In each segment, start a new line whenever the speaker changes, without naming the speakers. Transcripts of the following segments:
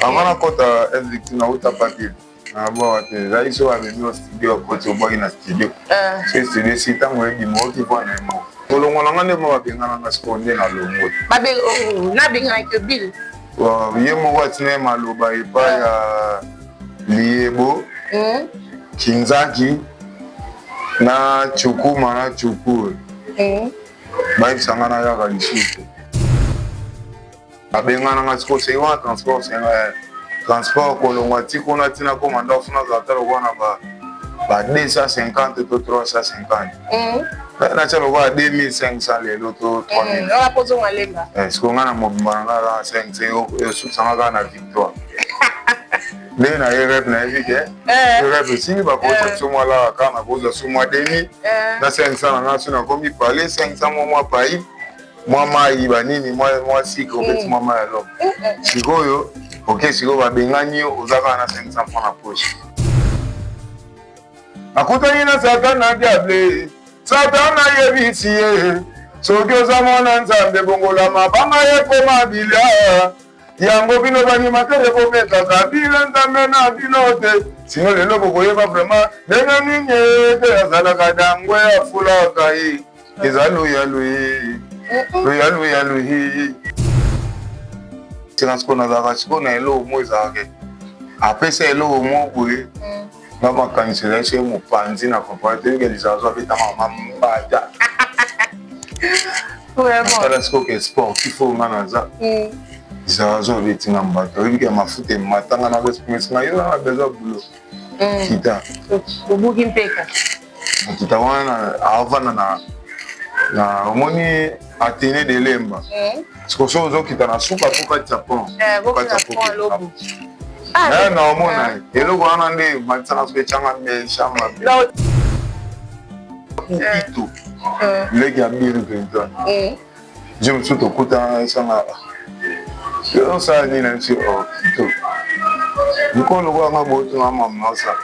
Avant nakota F Victime, nauta Papil. Nabwaka te, ezalaki soki amemi yo studio, akoti obwaki na studio. Soki studio esili, ntango ebima oyoki voix na ye moko. Kolongwa na nga nde mo babengana nga sikoyo nde nalongwe.
Nabenganaki yo Bill.
Ye moko atina ye maloba epai ya Liyebo, Kinzaki na Chukuma na Chukue. Bayebisa nga nayaka lisusu te. Babengana nga sikoyo seki wana transport senga transport kolongwa ti kuna ti nakoma ndako funa azala ata lokola na ba 250 to 350. Natya lokola 2500 lelo to 3000. Sikoyo nga na mobimba na nga kaka 500 esukisa nga kaka na victoire. Ndenge na ye rep nayebi ke rep esili bakozwa biso mwa laka kaka nakozwa so mwa 2000 na 500 na nga so nakomi pale 500 mwa mwa pai mwa mai banini mwa sucre obeti mwa mai ya lomo. Sikoyo oke sikoyo babengani yo oza kaka na 500 francs na poche. Akutani na Satana diable, Satana ayebisi ye soki oza mwana Nzambe bongola mabanga ekoma bilia. Yango bino b'animateur bomekaka bila Nzambe na bino te, sino lelo bokoyeba vraiment ndenge nini ete azalaka dangwe afulaka ye. Eza luya luyi, luya luya luyi. Tika sikoyo nazalaka sikoyo na eloko moko ezalaka apesa eloko moko boye nga makanisi ezali soki mopanzi na comprendre te yoki lizazo abetanga mambata. Tala sikoyo ke sportif oyo nga naza lizazo abeti nga mbata oyebi ke mafuta ematanga na responsanga yo na besoin boulot kita
obuki mpeka.
Kita wana avanda na omoni Athénée de Lemba. Sikoyo soki ozokita na suka po katisa pont, katisa pont na omona eloko wana nde matisaka soki etyanga méchant mabe. Ito leki ya Bill Clinton je mosusu tokutana esanga osala nini na biso ito mikolo lokola nga botuna mama osala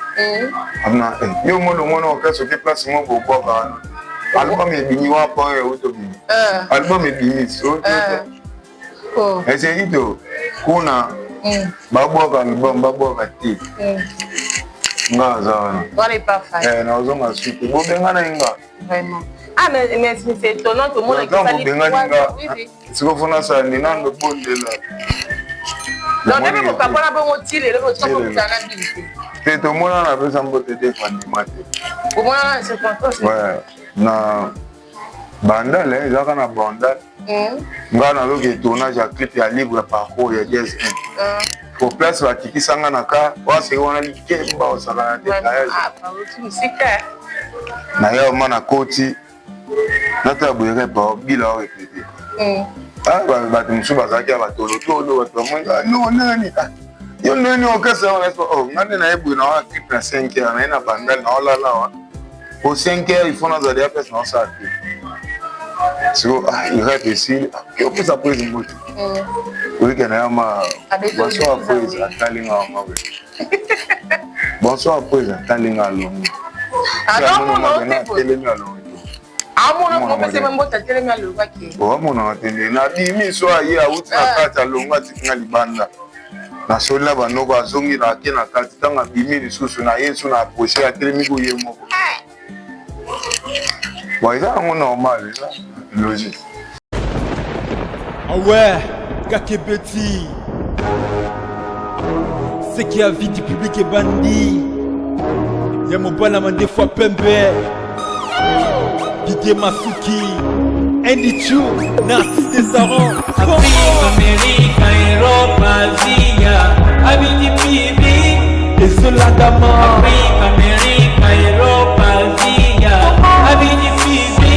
amna yo molongo na orchestre oke place moko bobwaka wana album ebimi wapo oyo euti obimi album ebimi ese ito kuna babwaka album babwaka te nga aza wana nazonga suki bobengana ye nga.
Vraiment. Ah, mais c'est étonnant, tout le monde
bobengani nga sikoyo fo nasala nde nando bondela.
Donc ndenge bokabwana bongo ti lelo botika kokutana na bino te?
Te, tomonana apesa mbote te, fandima te.
Bomonana na circonstance?
Ouais, na Bandal ezalaka na Bandal. Nga nazoki tournage ya clip ya libre parcours ya Jazz 1 po place bakitisa nga na ka waseki wana likemba osakana te tayage na ya oma na koti natala boye rep bila orepete bato mosusu bazalaki ya batolotolo bato bamoni no nani yo ndeni orchestre wana nga nde naye boye na wana clip na 5 heures naye na Bandal na olala wana po 5 heures il faut nazala ya place na osala te. Sikoyo rep esili opesa prise mbote oyike na yo ma bonsoir prise atali nga mama boye bonsoir prise atali nga alongi atelemi alongi. Oamonaka te nde nabimi so aye awuti na kati alongo atiki nga libanda nasoli na banoko azongi na ake na kati ntango abimi lisusu na ye so na approche atelemi ko ye moko. Bon, eza yango normal, eza logique.
Ah ouais, Kakebeti. Ce qui a vie du public est bandit. Ya mobala mandefu ya pembe. Didier Masuki. Andy Chu, Narcisse Desaron.
Afrique, Amérique, Europe, Asia, Abidi Bibi.
Ezolandama.
Afrique, Amérique, Europe, Asia, Abidi Bibi.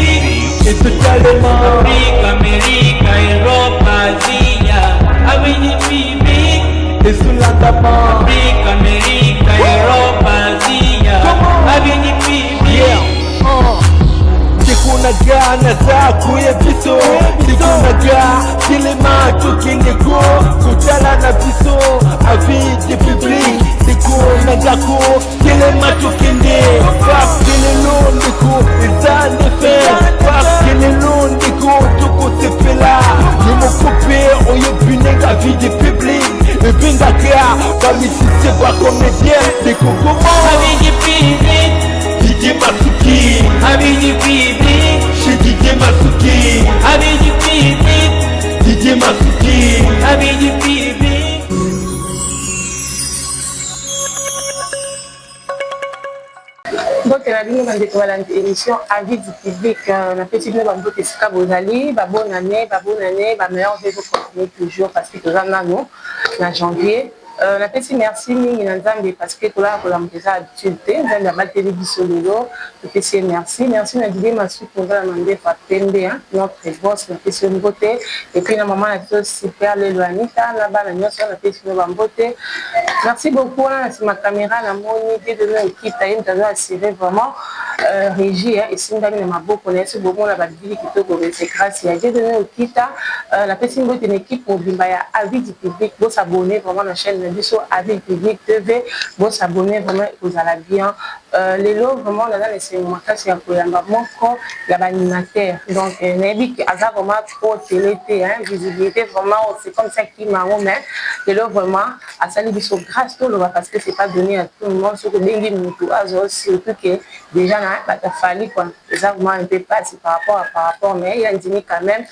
Ezotalema.
Afrique, Amérique, Europe, Asia, Abidi Bibi.
Ezolandama.
Afrique, Amérique, Europe, Asia, Abidi Bibi.
Yeah. Ndeko na ga naza koya biso ndeko na ga telema tokende ko kotala na biso avis de public ndeko na gako telema tokende parce que lelo ndeko eza nde fin parce que lelo ndeko tokosepela yo moko mpe oyebi ndenge avis de public. Tobengaka bamusicien, bacomédien, ndeko koma.
Avis du public.
Didier Masuki.
Avis du public.
Chez Didier Masuki.
Avis du public.
Didier Masuki.
Avis du public.
Mbote na bino, bandeko balandi émission Avis du public. Napesi bino bambote esika bozali. Babonne année, babonne année, bameilleurs vœux. Continuer toujours parce que toza nano na janvier. Napesi merci mingi na Nzambe parce que tolaka kolamuka, eza habitude te. Nzambe abateli biso lelo, topesi ye merci. Merci na Didier Masuki, oza na mandefa pembe, notre boss, napesi yo mbote. Et puis na mama na biso super lelo Anita na bana nyonso, napesi bino bambote. Merci beaucoup. Wana na nsima caméra namoni Dieudonné Okita, ye moto aza assuré vraiment régie, esimbami na maboko na ye. Soki bomona babili kitoko, c'est grâce ya Dieudonné Okita. Napesi mbote na équipe mobimba ya Avis du public. Bos'abonner vraiment na chaîne na biso Avis du public TV, bos'abonner vraiment, ekozala bien. Lelo vraiment naza na esengo makasi ya koyamba moko ya baanimateur. Donc nayebi ke aza vraiment trop télé te, visibilité vraiment, c'est comme ça kima yango, mais lelo vraiment asali biso grâce, toloba, parce que c'est pas donné à tout le monde. Soki obengi mutu azwa, surtout que déjà na bato afali quoi, eza vraiment un peu pasi par rapport, mais ye andimi quand même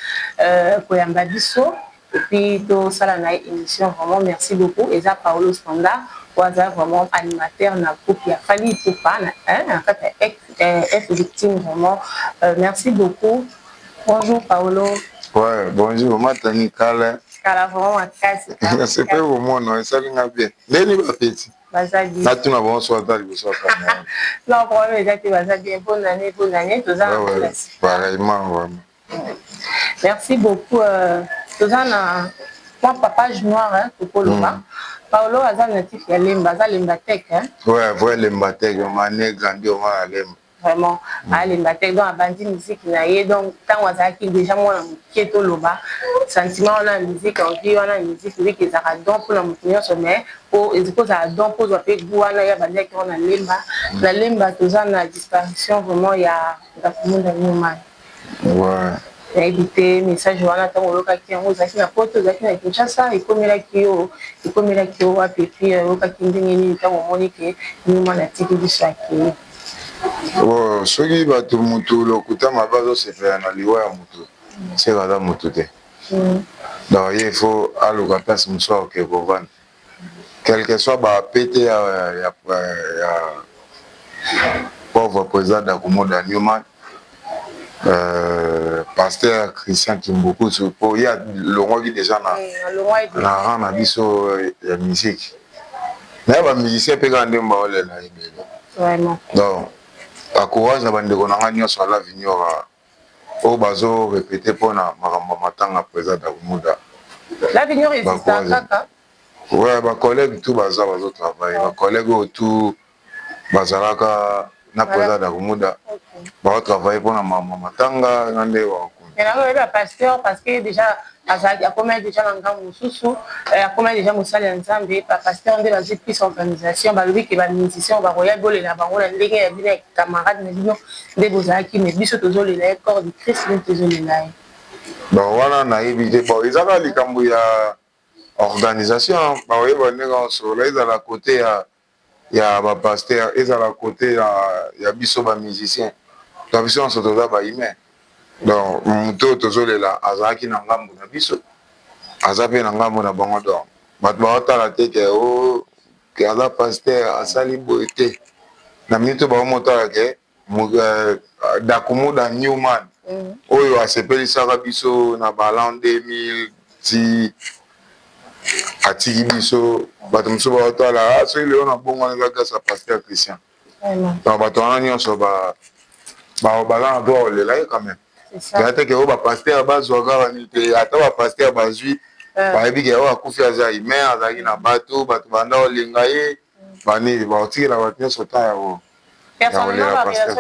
koyamba biso et puis tosala na ye émission. Vraiment merci beaucoup. Eza Paolo Standard, oyo aza vraiment animateur na groupe ya Fally Ipupa na kati ya F Victime. Vraiment merci beaucoup. Bonjour Paolo.
Ouais, bonjour Matani Kala.
Kala vraiment makasi.
Nasepeli komona, esalinga bien. Ndeni bapeti?
Baza bien.
Natuna bango so ata liboso ya caméra.
Non, problème eza te, baza bien. Bonne année, bonne année, toza na.
Pareillement, vraiment.
Merci beaucoup. Toza na mwa page noire, tokoloba. Paolo aza natif ya Lemba, aza Lemba Tek.
Ouais, vrai Lemba Tek, né grandi oma na Lemba.
Vraiment alemba te. Donc abandi musique na ye, donc ntango azalaki déjà mwana moke, toloba sentiment wana ya musique, envie wana ya musique. Musique ezalaka don mpona moto nyonso, mais po ekozala don mpo ozwa mpe goût wana. Ye abandaki wana Lemba. Na Lemba toza na disparition vraiment ya Ndakumunda Newman. Nayebi te message wana, ntango oyokaki yango, ozalaki na Poto, ozalaki na Kinshasa, ekomelaki yo, ekomelaki yo wapi? Et puis oyokaki ndenge nini ntango omoni ke Newman atiki biso, akei?
Soki bato motu lokuta mabe azosepela na liwa ya motu, seka aza motu te. Donc ye faut aluka place mosusu akoke kovanda, quel que soit bapete ya pauvre président Dakumuda Newman, pasteur Christian Kimbukusu, mpo ye alongwaki déjà na rang na biso ya musique na bamusicien mpe kaka ndenge baolela ebele. Donc bacourage na bandeko na ngai nyonso ala vignora oyo bazorépéter mpona makambo ya matanga président Dakumuda. Ouais, bacollègue tout baza bazotravaille, bacollègue oyo tout bazalaka na président Dakumuda bazotravaille mpona makambo ya matanga na nde.
Bakunda pasteur, parce que déjà azalaki, akomaki déjà na ngambo mosusu, akomaki déjà mosali ya Nzambe. Bapasteur nde bazwi plus organisation. Balobi ke bamusicien bakoya bolela bango na ndenge ya bino ya camarade na bino nde bozalaki, mais biso tozolela ye, corps de Christ nde tozolela ye.
Bon, wana nayebi te. Bon, eza kaka likambo ya organisation, bakoyeba ndenge osola. Ezala côté ya bapasteur, ezala côté ya biso bamusicien, to biso nyonso toza bahumain. Donc moto oyo tozolela azalaki na ngambo na biso, aza mpe na ngambo na bango. Donc bato baotala te ke o aza pasteur asali boye te. Na minute baomotala ke Dakumuda Newman oyo asepelisaka biso na balan 2000 ti atiki biso, bato mosusu baotala soki lelo na bongo wana eza grâce ya pasteur Christian. Donc bato wana nyonso baza na droit kolela ye quand même. Eza te ke oyo bapasteur bazwaka bani te. Ata bapasteur bazwi, bayebi ke oyo akufi aza humain, azalaki na bato, bato banda kolinga ye, banini bakotikela bato nyonso ta ya
kolela pasteur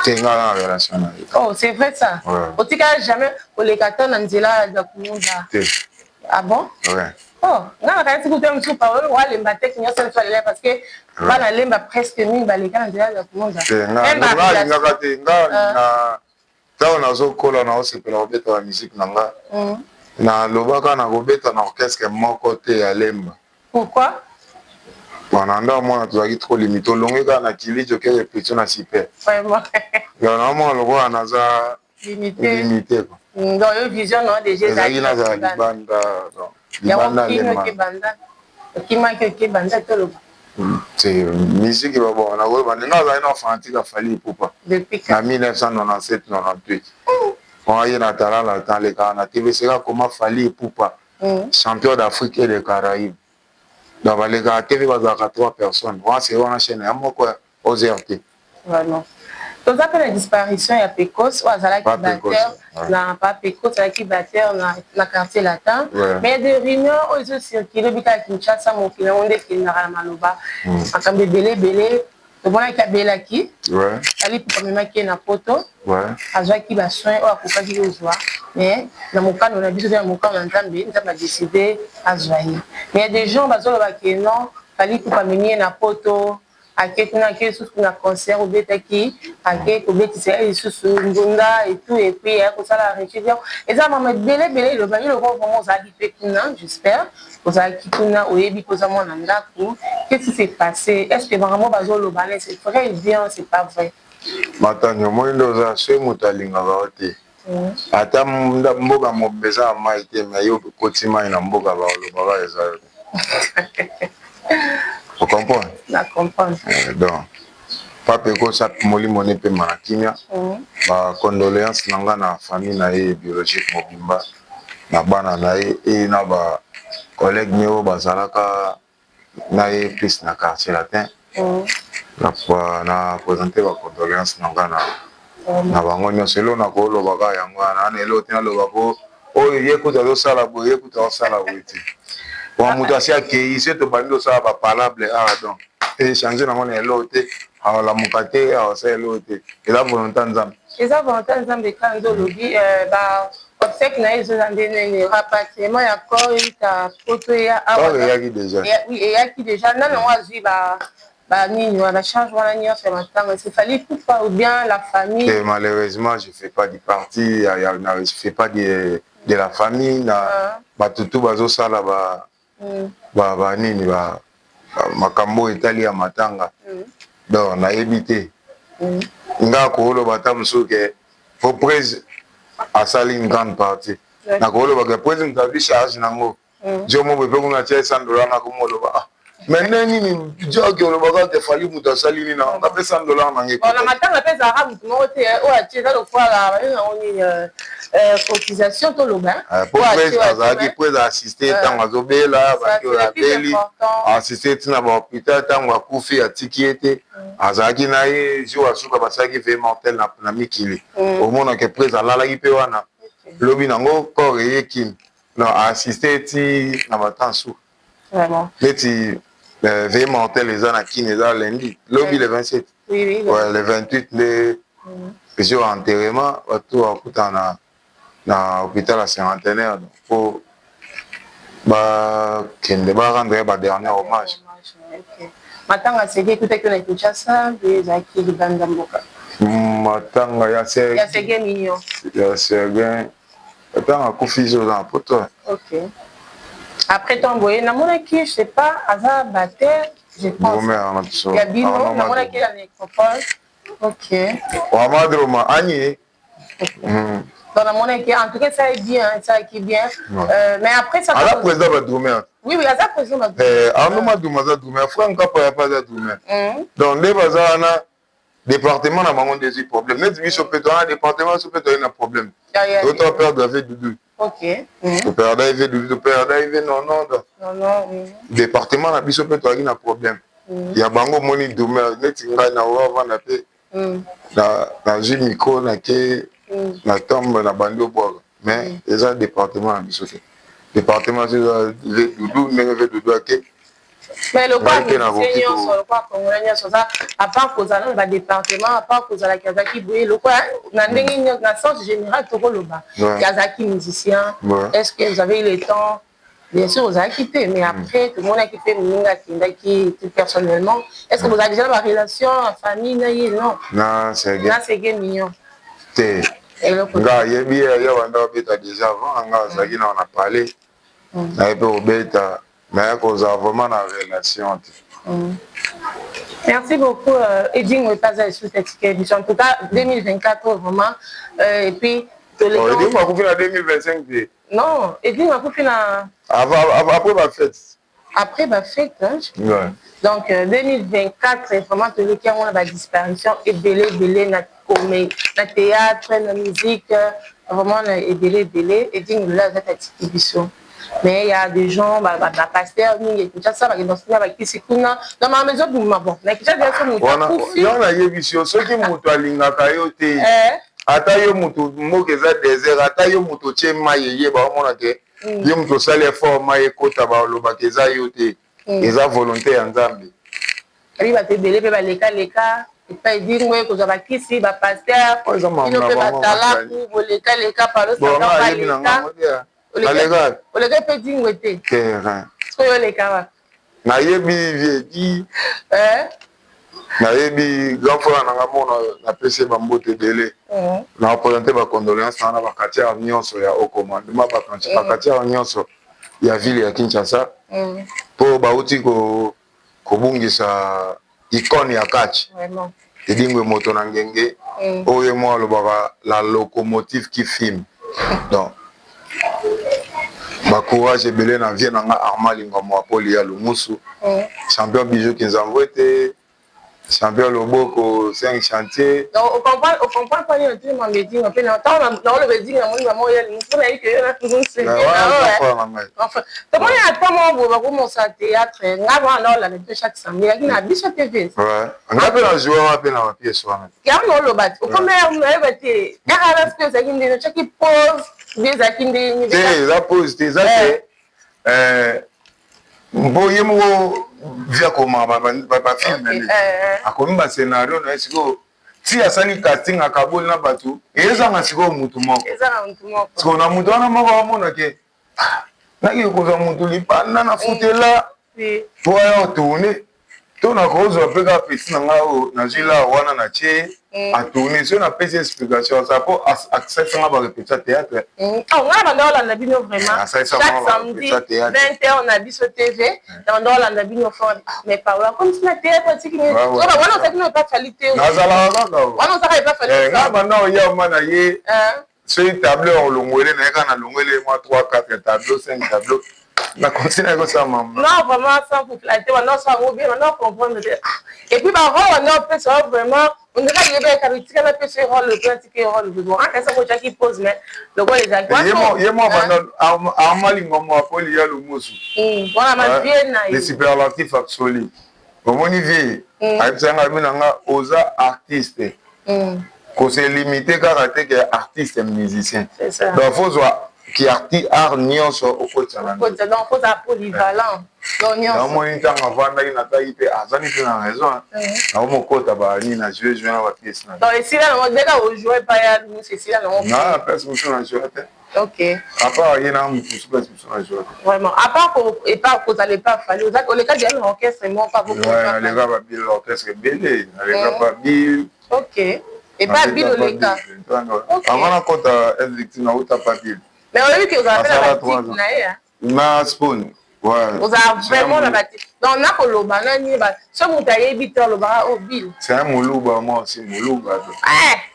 te. Nga na relation na ye.
Oh, c'est vrai ça? Otikala jamais koleka ta na nzela ya Dakumunda?
Te.
Ah bon?
Ouais.
Oh, nga nakanisi kuta mosusu Paolo walemba te, nyonso mosusu alela, parce que bana lemba presque mingi baleka na nzela ya Dakumunda.
Te, nga alingaka te. Nga na ntango nazokola, naosepela kobeta bamusike na nga. Nalobaka nakobeta na orchestre moko te ya Lemba.
Pourquoi?
Bon, na ndako mwana tozalaki trop limite, olongi kaka na kiliji, oke répétition na super.
Vraiment.
Donc naomona lokola naza
limité.
Limité quoi.
Donc yo, vision na déjà
ezalaki nazala libanda, donc libanda.
Yango
Lemba.
Oke banda okimaki, oke banda, toloba.
C'est musique babon, nakoyeba ndenge azalaki na fanatique ya Fally Ipupa.
Depuis
na 1997 98, on ye na talala tan alekaka na TVC koma Fally Ipupa, champion d'Afrique et de Caraïbes. Donc balekaka TV, bazalaka trois personnes wana, c'est wana chaîne ya moko ya OZRT.
Vraiment, toza mpe na disparition ya Pecos oyo azalaki
Pa Pecos,
batteur.
Ouais.
Na pa Pecos azalaki batteur na Quartier Latin.
Ouais.
Mais ya des rumeurs oyo ezocircule bika ya Kinshasa, mokili yango nde ekendaka na maloba, makambo ebele ebele. Tomonaki abelaki, ali amemaki ye na Poto, azwaki basoin oyo akokaki kozwa, mais na mokano na biso te, na mokano na Nzambe, Nzambe adécide azwa ye. Mais ya des gens bazoloba ke non, Fally Ipupa amemi ye na Poto, ake kuna, ake lisusu na concert obetaki, ake kobetisa ye lisusu ngonga et tout, et puis aya kosala réfugié. Eza mama ebele ebele eloba. Yo loko vraiment ozalaki mpe kuna, j'espère ozalaki kuna, oyebi mpo oza mwana ndako. Qu'est-ce qui s'est passé? Est ce que makambo bazoloba na, c'est vrai ou bien c'est pas vrai?
Matani, omoni nde oza soki moto alingaka yo te, ata mboka mobimba eza na mai te, mais yo okoti mai na mboka, balobaka eza yo te. Ocomprendre?
Na comprendre.
Donc Pape ekosa molimo ne pema na kimia. Bacondoléance na nga na famille na ye biologique mobimba, na bana na ye e na bacollègue ne oyo bazalaka na ye plus na Quartier Latin. Na présente bacondoléance na nga na bango nyonso. Eloko na koloba kaka yango wana wana, eloko te naloba po oyo ye kuta azosala boye, ye kuta azosala boye te. Bon, moto asi akei, se tobandi kosala bapalable awa, donc échange nango na eloko te, aolamuka te, aosala eloko te, eza volonté ya Nzambe.
Eza volonté ya Nzambe. Kaka nde olobi, ba obsèque na ye ezoza nde nini? Rapatriement ya corps euta Poto eya awa?
Corps eyaki déjà.
Oui, eyaki déjà. Nani yango azwi ba banini wana, charge wana nyonso ya matanga? C'est Fally Ipupa ou bien la famille?
Et malheureusement, je fais pas du parti, je fais pas de la famille na bato tu bazosala ba banini, makambo oyo etali ya matanga. Donc nayebi te. Nga koloba ata mosusu ke po prise asali une grande partie, nakoloba ke prise moto azwi charge nango. Jo mo boye mpe kuna atia 100 $, nakomoloba: "Ah, mais nde nini joki olobaka te Fally moto asali nini?" Na mpe 100 $ nange.
Bon, na matanga mpe ezalaka motu moko te oyo atie, eza lokola babenga ngo nini, cotisation toloba.
Po prise azalaki, prise assiste ntango azobela, baki oyo abeli, assiste ntina bahôpital. Ntango akufi, atiki ye te, azalaki na ye. Jour asuka, basalaki veillée mortelle na mikili, omonake prise alalaki mpe wana. Lobi nango corps eyekini, non, assiste ti na batemps suka. Neti veillée mortelle eza na Kini, eza lundi lobi le 27.
Oui.
Ouais, le 28 nde jour enterrement, bato bakutana na hôpital ya Cinquantenaire po bakende barendre ba dernier hommage.
Matanga seki ekutaki na Kinshasa mpe ezalaki libanda mboka?
Matanga ya
Ya Sege Mignon.
Ya Sergin, ntango akufi, so oza na Poto.
Ok, après ntango boye namonaki, je sais pas, aza batteur, je pense, ya bino, namonaki na Nécropole. Ok.
Wamadroma ani.
Donc namonaki, en tout cas esalaki bien, esalaki bien. Mais après ça
Aza président badrumer.
Oui, aza président badrumer.
Arno Maduma aza drummer, Frank Kapaya mpe aza drummer. Donc nde baza wana, département na bango nde ezwi problème. Neti biso mpe towana département, biso mpe toyei na problème, to perdre avec Dudu. Toperdre Ive Dudu, toperdre Ive nono. Département na biso mpe toyaki na problème ya bango. Omoni drummer neti ngai na ovanda mpe, nazwi micro, nake na tombe, na bandi obwaka, mais eza département na biso te. Département so eza ve Dudu, ndenge ve Dudu ake.
Mais lokola musicien nyonso, lokola Congolais nyonso aza, à part kozala na badépartement, à part kozalaki, azalaki boye, lokola na ndenge nyonso, na sens général tokoloba azalaki musicien. Est ce que vous avez eu le temps? Bien sûr ozalaki te, mais après tomonaki mpe moninga akendaki tout personnellement. Est ce que bozalaki déjà na barelation ya famille na ye? Non?
Na Serge?
Na Sege Mignon.
Te. Nga ayebi ye, ye abanda kobeta déjà avant nga, azalaki na palais, naye mpe kobeta, naye kozala vraiment na relation te.
Merci beaucoup, Edingwe Paza et biso. En tout cas, 2024, vraiment. Et puis,
Edingwe akufi na 2025 te?
Non, Edingwe akufi na
Après bafête.
Après bafête, hein?
Ouais.
Donc, 2024, vraiment, toleki yango na badisparition ebele ebele na comme na théâtre, na musique, vraiment na ebele ebele. Edingwe lelo aza tatiki biso. Mais il y a des gens, bapasteur mingi Kinshasa bakenda kuna, bakisi kuna, donc makambo ezobima. Bon, na Kinshasa so moto akufi.
Yo nayebisi yo, soki moto alingaka yo te, ata yo moto, mboka eza désert, ata yo moto otie mai eyeba, omona ke yo moto osali effort, mai ekota, balobaka eza yo te, eza volonté ya Nzambe.
Abi bato ebele mpe balekaleka epai Edingwe kozwa bakisi, bapasteur bino mpe batalaku bolekaleka.
Palosaleka.
Oleka mpe Edingwe te?
Terrain.
Soki oleka wapi?
Nayebi viedi, nayebi grand frère na nga mona, napesi ye bambote ebele, na représente bacondoléance na baquartier nyonso ya ocommandement, baquartier nyonso ya ville ya Kinshasa, mpo bauti kobungisa icône ya catch, Edingwe, moto na ngenge oyo mo alobaka "la locomotive qui fume". Donc bacourage ebele na vie na nga, Armand Lingamo Apoli ya Lumusu, champion Bijou Kinzambo ete champion loboko 5 chantier.
Donc ocomprendre pas nini otelema Edingwe mpe ntango naoloba Edingwe, namoni mama oyo alingi mpona yebi ke yo
na
ngai. Tomoni ata moko boye bakomosa théâtre, nga wana naolanda biso chaque samedi yaki na Biso TV.
Nga mpe na joueur wana mpe na bapièce wana.
Yango naoloba te, okomi nayeba te kaka wana soki ezalaki ndenge otiaki pause nde ezalaki ndenge.
Te, eza pause te, eza te mpo ye moko vi akomaka bafilm nde akomi bascénario na ye. Sikoyo ti asali casting, akaboli na bato, ezanga sikoyo mutu moko. Sikoyo na mutu wana moko amona ke naki kozwa mutu libanda na futela po aya otourne, to nakozwa mpe kaka pesi na ngai oyo nazwi la wana na tie atourne. Soki napesi explication asa po asalisanga barépétition théâtre.
Ngai banda olanda bino vraiment chaque samedi 20 heures na Biso TV, na banda olanda bino fort, mais Paola comme si na théâtre atiki wana, ozalaki no epa Fally te?
Nazalaka kaka.
Wana ozalaka epa Fally?
Ngai banda oya ma na ye, soki tableau olongwele na ye kaka, na longwele mwa 3 4 tableau, 5 tableau, na continue kosala mama.
Non, vraiment, sans vous flatter, wana osala yango bien, wana comprendre te. Et puis barole wana opesa vraiment, on dirait yebeka bitika napesa rôle lokola tiki rôle bon akasa kotiaki pause, mais lokola ezalaki.
Ye mwa banda Armalingo mwa Poli ya Lumusu.
Wana mavie na ye.
Le superlatif absolu. Omoni vie ayebisanga, abi na nga: "Oza artiste, kose limite kaka te ke artiste musicien, donc faut zwa ki art nyonso okotisa
na." Donc kozala polyvalent.
Namoni ntango avandaki, nataki mpe azali mpe na raison, naomokota banini na joue joue na bapièce
na. Donc esila nango ndeka ojoue epai ya Lumusu, esila nango?
Na place mosusu na joue te. À part ye na mosusu, place mosusu na joue te.
Vraiment, à part epa kozala epa Fally, oleka déjà na orchestre moko?
Naleka babile, orchestre ebele naleka, babile.
Ok, epa bile oleka?
Avant nakota S Victime, nauta pa bile.
Mais oyebi ke ozala mpe na batike na ye?
Na Spawn.
Ozala vraiment na batike, donc nakoloba nani, so moto ayebi te alobaka o Bill.
C'est un Moluba, moi aussi Moluba.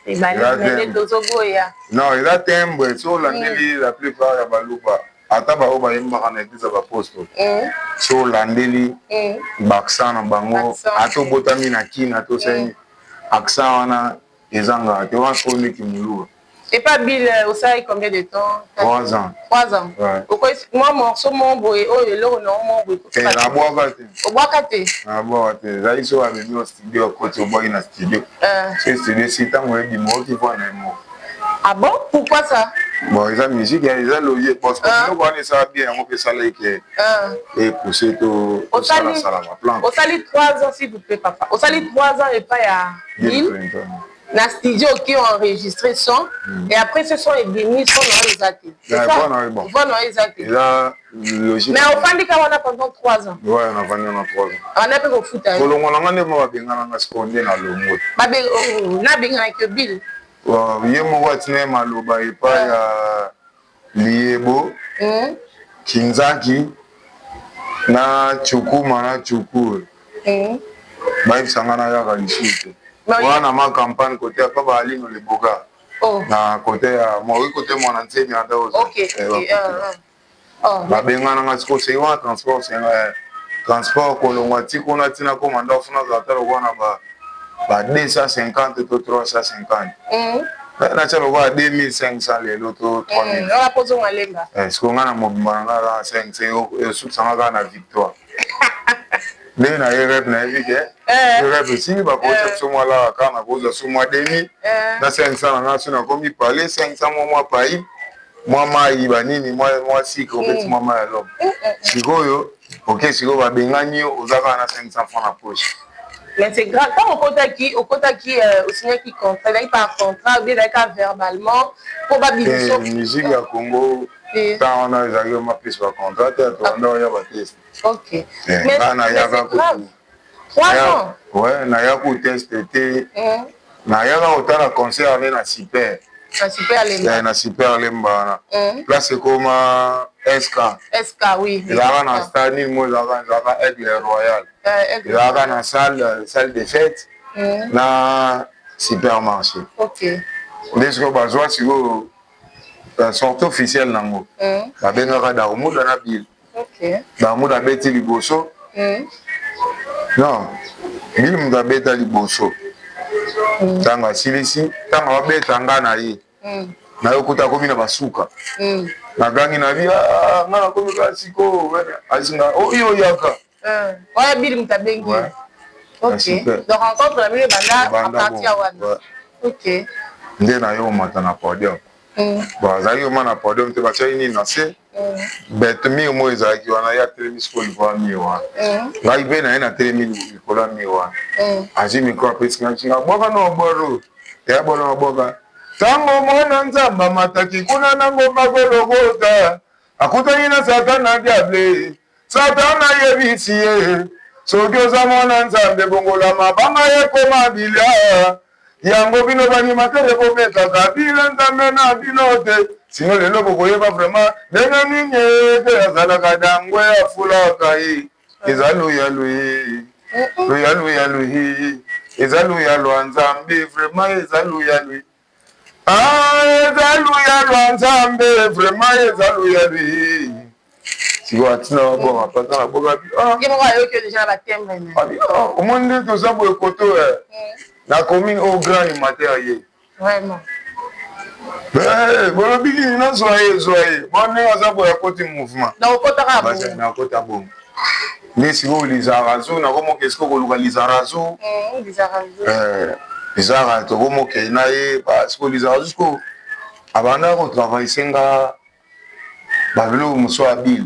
Ebale tozoboya.
Non, eza timbre. So olandeli, la plupart ya Baluba, ata baoyo bayembaka na église ya baposto, so olandeli baaccent na bango, ata obotami na Kina, ata osali accent wana, ezangaka te wana sikoyo ndeki Moluba.
Epa Bill osalaki combien de temps?
3 ans.
3 ans. Mwa morceau moko boye oyo eloko na yo moko boye?
Nabwaka te.
Obwaka te?
Nabwaka te. Ezali so bamemi o studio, okoti, obwaki na studio, so studio si ntango oyebima, oki voix na ye moko.
Ah bon, pourquoi ça?
Bon, eza musique, eza loye parce que biloko wana esala bien, yango mpe esala eke epousse to tosalasala baplan.
Osali 3 ans, s'il vous plaît papa, osali 3 ans epai ya Bill na studio, qui ont enregistré son, et après ce son ebimi, son na oyo eza te? Voix na oyo eza te?
Eza logique.
Mais ofandi ka wana pendant 3 ans?
Ouais, nafandi wana 3 ans.
Wana mpe kofuta?
Kolongwa na nga nde mo babengananga sikoyo nde na longwe.
Nabenganaki Bill?
Ye moko atina ye maloba epai ya Liyebo, Kinzaki na Chukuma na Chukue. Bayebisa nga nayaka lisusu te. Wana ma campagne kote ya pa ba Alino le Boga. Na kote ya moi kote mwana Nsemi ata ozo. Babengana nga sikoyo seki wana transport senga transport kolongwa ti kuna ti nakoma ndako funa azala ata lokola na ba ba 250 to 350. Natya lokola 2500 lelo to 3000.
Wana po ozonga Lemba.
Sikoyo nga na mobimba na nga kaka 500 esukisa nga kaka na victoire. Ndenge na ye rep nayebi ke rep esili bakotia biso mwa lara kaka nakozwa so mwa 2000 na 500 na nga so nakomi pale 500 mwa mwa pai mwa mai banini mwa sucre obeti mwa mai ya lobo. Sikoyo oke sikoyo babengani yo oza kaka na 500 francs na poche.
Mais c'est grave. Quand okotaki, okotaki, osignaki contrat, ezalaki par contrat, ou bien ezalaki kaka verbalement, po babimiso.
Musique ya Congo, temps wana ezalaki ma plus ba contrat te, tobanda oya ba test.
Ok. Mais c'est grave. 3 ans.
Ouais, naya ku test te. Nayaka kotala concert ane na Super.
Na Super Lemba.
Na Super Lemba wana. Place ekoma SK.
SK, oui.
Ezalaka na stade nini mo ezalaka ezalaka Aigle Royal. Ezalaka na salle de fête na supermarché.
Ok.
Nde sikoyo bazwa sikoyo sortie officielle nango. Babengaka Darumuda na Bill.
Ok.
Darumuda abeti liboso. Non, Bill moto abeta liboso. Ntango asilisi, ntango abeta nga na ye. Nayokuta akomi na basuka. Nagangi na bi nga nakomi kaka sikoyo. Asinga oyo oyaka.
Wana Bill moto abengi. Ok. Donc rencontre na bino ebanda à partir ya wana. Ok.
Nde na yo omata na podium. Bon, azalaki oma na podium te, batiaki nini na se. Bete mur moko ezalaki wana, ye atelemi sikoyo likolo ya mur wana. Ngai mpe na ye natelemi likolo ya mur wana. Azwi micro apesi ngai ntinga bwaka na obwaro. Ya bona bwaka. Tango mwana Nzambe amataki kuna na ngomba Gologota, akutani na Satana diable. Satana ayebisi ye, soki oza mwana Nzambe bongola mabanga ekoma bilia. Yango bino b'animateur bomekaka bila Nzambe na bino te. Sinon lelo bokoyeba vraiment ndenge nini ete azalaka dangwe afulaka ye. Eza luya luyi, luya luya luyi, eza luya lwa Nzambe vraiment eza luya luyi. Ah, eza luya lwa Nzambe vraiment eza luya luyi. Sikoyo atina babonga pata na boka bi ah.
Ye moko ayoki yo déjà na ba timbre na.
Abi ah, omoni nde toza boye koto eh. Na commune au grand animateur ye.
Vraiment.
Eh, bolobi nini nazwa ye zwa ye bon ndenge aza boye akoti mouvement.
Na okotaka bongo.
Na okota bongo. Nde sikoyo Lizarazu nakomoka esiko koluka Lizarazu.
Lizarazu.
Lizara tokomokei na ye sikoyo Lizarazu sikoyo abanda kotravaille nga babiloko mosusu ya bile.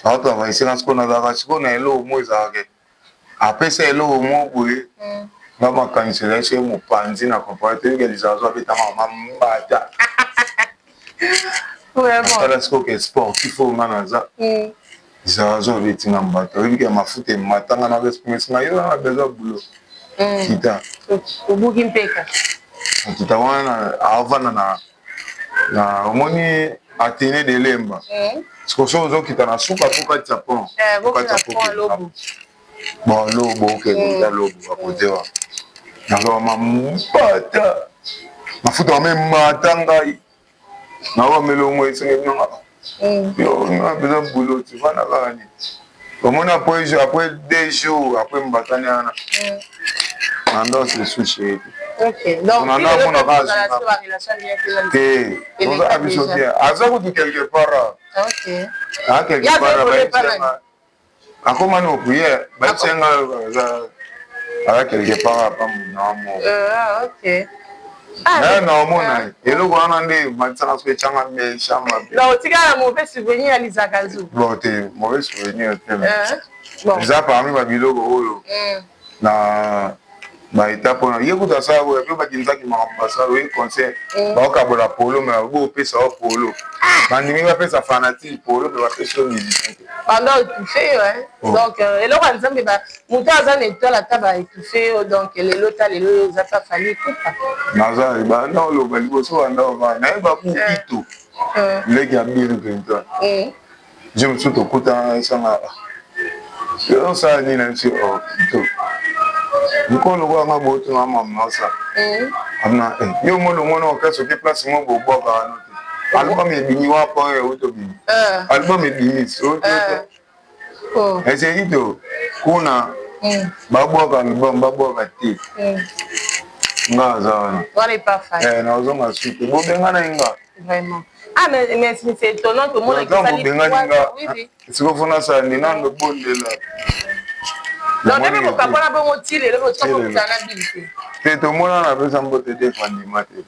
Aotravaille nga sikoyo nazalaka sikoyo na eloko moko ezalaka apesa eloko moko boye nga makanisi ezali soki mopanzi na comprendre te yoki Lizarazu abetanga mama mbata. Natala sikoyo ke sportif oyo nga naza Lizarazu abeti nga mbata oyebi ke mafuta ematanga na respect nga yo na besoin boulot kita
obuki mpeka
kita wana avanda na omoni Athénée de Lemba sikoyo soki ozokita na suka po katisa pont
lobo
bon lobo okende lobo bakote wana nazwa mambata mafuta wamemata ngai nawamelongo esengeli nanga yo nga mpenza boulot ti vanda kaka nini omoni après après 2 jours après mbatani wana nandose lisusu
ete
namonaka te oza biso bien aza kutu quelque part a quelque part akoma no prière bayebisa nga aza quelque part apa na moko na omona eloko wana nde matisaka so etyanga méchant mabe.
Donc otikala mauvais souvenir ya Lizakazu?
Bon te, mauvais souvenir te, eza parmi babiloko oyo na Ba étape wana ye kutu asala boye mpe bakinzaki makambo basala oye concert baokabola polo me bopesa yo polo ah! Bandimi bapesa fanatique polo mpe bapesi yo musicien te.
Banda étouffe yo oh. Donc eloko ya Nzambe, moto aza na étoile, ata ba étouffe yo, donc lelo ta lelo oyo oza pa Fally Ipupa.
Naza banda oloba liboso, banda ovanda nayeba ku ito leki ya Bill Clinton. Je mosusu tokutana esanga osala nini na biso to mokolo lokola nga botuna mama osala amna yo molongo na orchestre oke place mo bobwaka wana te, album ebimi wapa oyo euti obimi, album ebimi soki te eseki to kuna babwaka album babwaka te, nga aza wana nazonga suki bobengana ye nga.
Vraiment. Ah, mais c'est étonnant que moi,
bobengani nga sikoyo fo nasala nde nando bondela.
Donc ndenge bokabola bongo ti lelo botika kokutana na bili te?
Te, tomonana, napesa mbote te, fandima te.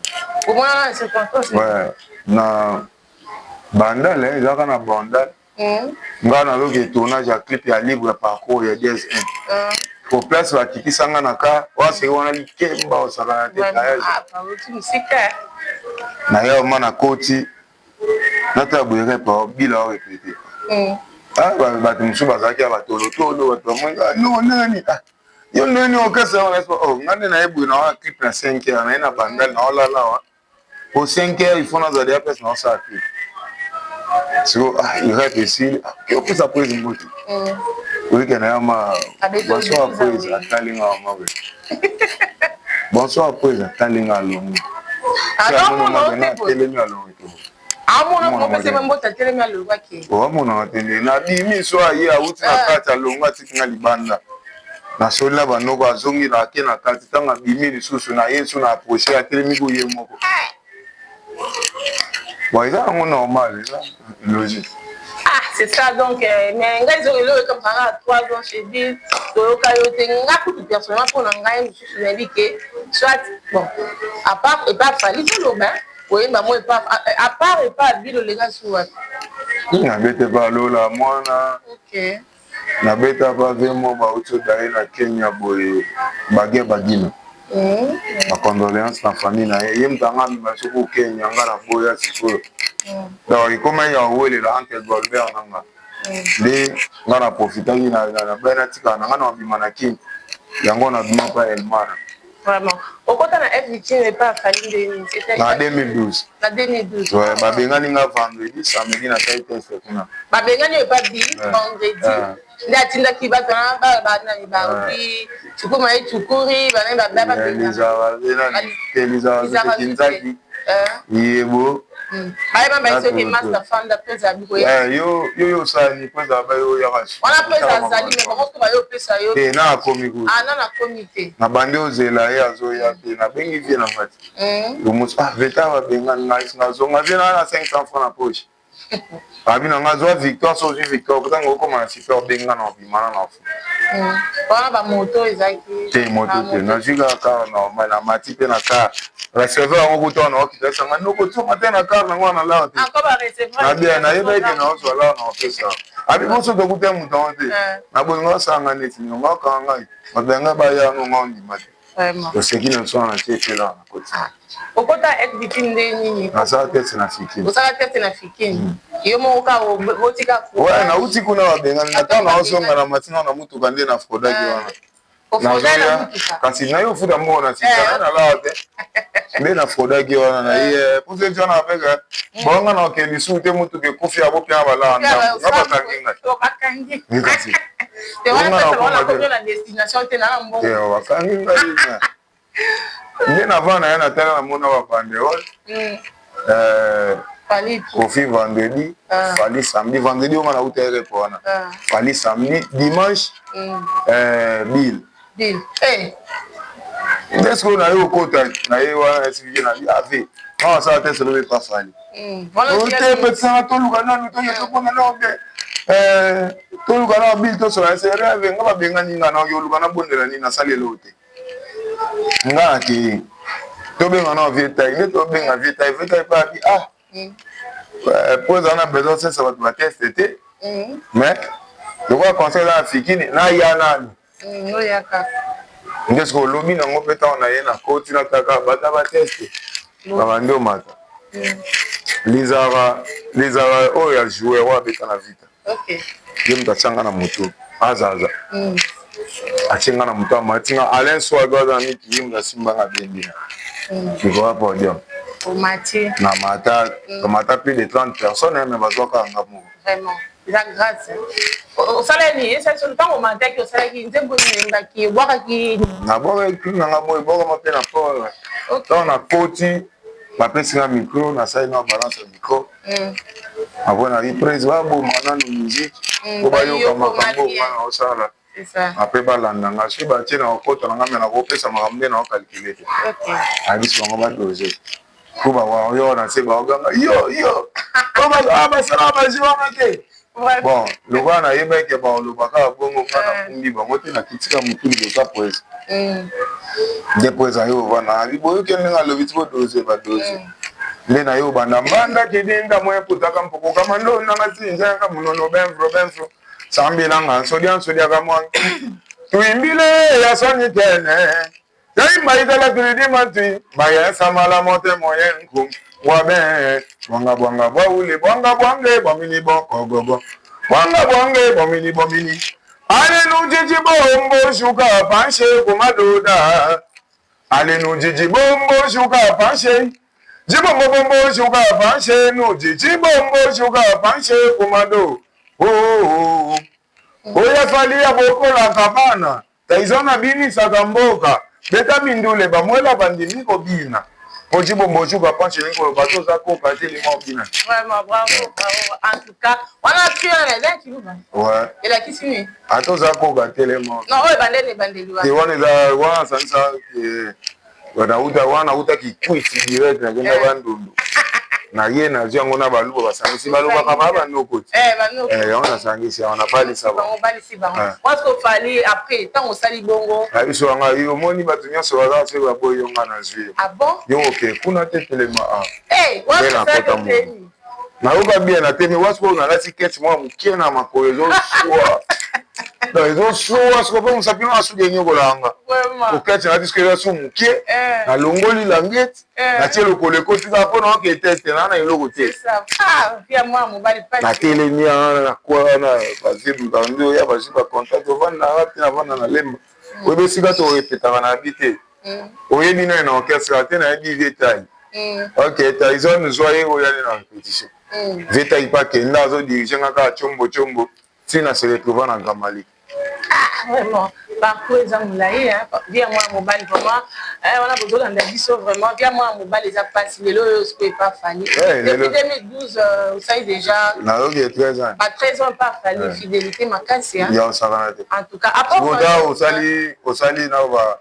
Bomonana na circonstance?
Ouais, na Bandal ezalaka na Bandal. Nga nazoki tournage ya clip ya Libre Parcours ya Diez 1 po place bakitisanga na ka waseki wana likemba osakana te tayage na ya ma na koti natala boye repa bila orépété. Bato mosusu bazalaki ya batolotolo, bato bamoni no nani yo ndeni orchestre wana. Nga nde naye boye na wana clip na 5 heures naye na Bandal na olala wa po 5 heures il faut nazala ya place na osala clip. Siko irep esili, ke opesa prise mbote oyike na ya ma bonsoir prise, atali nga mama boye bonsoir prise, atali nga alongo atelemi alongo. Oamonaka te nde nabimi so aye awuti na kati alongo atiki nga libanda, nasoli na banoko azongi na ake na kati. Ntango abimi lisusu na ye so na approche atelemi ko ye moko. Bon, eza yango normal, eza logique.
Ah, c'est ça donc, mais ngai ezo eloko ekamwaka 3 ans chez Bill toyoka yo te. Nga kutu personnellement, mpo na ngai mosusu nayebi ke soit bon à part epa Fally toloba koyemba mo epa à part epa Bill olenga su wapi?
Nabete pa Lola Mwana. Nabeta pa ve mo bauti odaye na Kenya boye bage bagino bacondoléance na famille na ye, ye moto anga amema soki okenya nga na boya sikoyo. Donc ekomaki ya kowelela entre Golbert na nga nde nga na profitaki nabai natikala na nga na babima na Kini yango nabima pa Elmara.
Vraiment. Okota na F Victime epa Fally nde nini?
Na 2012.
Na 2012.
Ouais, babengani nga vendredi, samedi nasali test kuna.
Babengani yo epa Bill vendredi. Nde atindaki bato wana banani baobi cukuma ye cukuri banani
bababengana Kinzaki yebo.
Bayeba bayesi oke master fanda mpe ezala
bikoya yo yo osali mpo ezala bayo oyaka.
Wana mpo ezali me bango mpo bayo opesa yo.
Te, na akomi
kutu. Ah, na nakomi te.
Na bandi ozela ye azoya te, nabengi vie na nga te yomosu ah veta babengani ngai nazonga vie na na 500 francs na poche abi na nga zwa victoire so ozwi victoire kotanga okóma na super obenga na obimana na fu.
Wana bamoto ezalaki?
Te, moto te, nazwi kaka car normal, namati mpe na car receveur yango kuta wana okita esanga noko tonga te na car nango wana lar te nabia nayeba ete naozwa lar na opesa abi boso tokuta moto yango te na bolingo asanga neti niongo akanga ngai bato yanga baya no nga ondima te toseki na biso wana tie epela na koti.
Okota F Victime nde nini?
Nasala test na Fikini.
Osala test na Fikini yo moko ka botika?
Ouais, nauti kuna babengani na ntango naozonga na matina na mutuka nde na fraudaki wana nazoya kasi naye ofuta mbongo na sika na lawa te nde na fraudaki wana na ye puso eti wana apeka bonga na okende lisusu te mutuka ekufi abopianga balawa ndambo nga bakangi ngai kasi bakangi ngai nde na va na ye natala namona babanderole Kofi vendredi, Fally samedi. Vendredi onga nauta ye repo wana Fally samedi, dimanche Bill nde sikoyo na ye okota na ye wana esiki na ave nga asala te solo epa Fally te petisanga toluka nanu toke tokona nao te toluka nao Bill tosola ese rêve nga babengani nga naoki oluka nabondela nini nasali eloko te nga nakei tobenga nao vie tai nde tobenga vie tai vie tai mpe abi ah po ezala na besoin osesa bato bateste te mais lokola conseil eza na Fikini naya nanu. Nde soki olobi nango mpe ntango na ye na koti nataka bata bateste babandi omata. Lizara lizara oyo ya joueur oyo abeta na Vita, ye moto atia nga na moto azaza, atie nga na moto amati nga. Alain Swago aza na miki, ye moto asimba nga, abendi nga likolo ya podium.
Omati.
Na mata, tomata plus de 30 personnes, mais bazwaka nga moko.
Vraiment, eza grâce. Osalaki nini? Ntango omataki, osalaki nzembo nini? Oyembaki, obwakaki?
Nabwakaki nanga boye, ebwakama mpe na port. Ntango nakoti, bapesi nga micro, nasali na balance ya micro. Après na reprise, baboma nanu musique po bayoka makambo nga na osala. Après balanda nga, soki batie na kokota na nga, me nakopesa makambo nde naocalculer te. Ayebisi bango badose po bawario na se baoganga yo yo basalaka baji wana te. Bon, lokola nayebaki baoloba kaka bongo, nga nakumbi bango te, nakitika motu liboso ya poese nde po ezali ovanda abi boyoki ndenge alobi ti bodose badose nde na yo obanda mbanda kidinda moye putaka mpokokama ndo nanga sinjaka munono benfro benfro sambilanga nsodia nsodiaka mwangi tuimbile ya soni tene yaimba itala tulidima tui bayesamala mote moye nku bwabe bwanga bwanga bwaule bwanga bwange bwamini bokogogo bwanga bwange bwamini bwamini alenu jiji bombo shuka panshe kumadoda alenu jiji bombo shuka panshe jibombo bombo shuka panshe nu jiji bombo shuka panshe kumado oh oyo Fally abokolaka bana. Tyson abinisaka mboka, beta mindule, bamwela bandimi kobina po jibombo shuka panshe mikolo bato oza koka te lima obina.
Vraiment, bravo, bravo. En tout cas, wana cri wana eza kiluba.
Ouais.
Elakisi nini?
Ata oza koka telema.
Non, oyo ebandeli ebandeli
wana. Te, wana eza wana asanisa nauta wana, nauta Kikwiti direct, nakenda Bandundu na ye, nazwi yango na Baluba basangisi, balobaka ba banoko ti yango nasangisi yango, nabalisa.
Bango, balisi bango. Parce que Fally après ntango osali bongo.
Na biso yanga yo omoni bato nyonso baza soki baboyi yo, nga nazwi yo.
Ah bon?
Yo oke kuna te, telema a nde nakota mo nayoka bien na temi wasi oyo nalati kete mwa mokie na makolo ezoswa, donc ezoswa siko mpe mosapi no asuki enyokolanga okete nalati soki eza su mokie, nalongoli langete, natie lokolo ekoti kaka mpo na oke teste naa na eloko te. Natelemi wana na kwa wana, bazebukaka nde oya bazwi bacontact, ovanda wapi? Navanda na Lemba. Oyebi esika torepetaka na bi te? Oyebi nani na orchestre te? Nayebi Vetai. Ok, Tyson zwa ye oyo ali na répétition. Vetai mpe akenda, azodirige nga kaka tiombo tiombo ntina se retrouva na Gamali.
Ah, vraiment, parcours eza molai vie ya mwana mobali. Vraiment, wana bozolanda biso, vraiment, vie ya mwana mobali eza mpasi. Lelo oyo sikoyo epa Fally, depuis 2012 osali déjà.
Nayoki 13 ans.
Ba 13 ans epa Fally, fidélité makasi.
Ya osakana te.
En tout cas.
Ota osali, osali na ba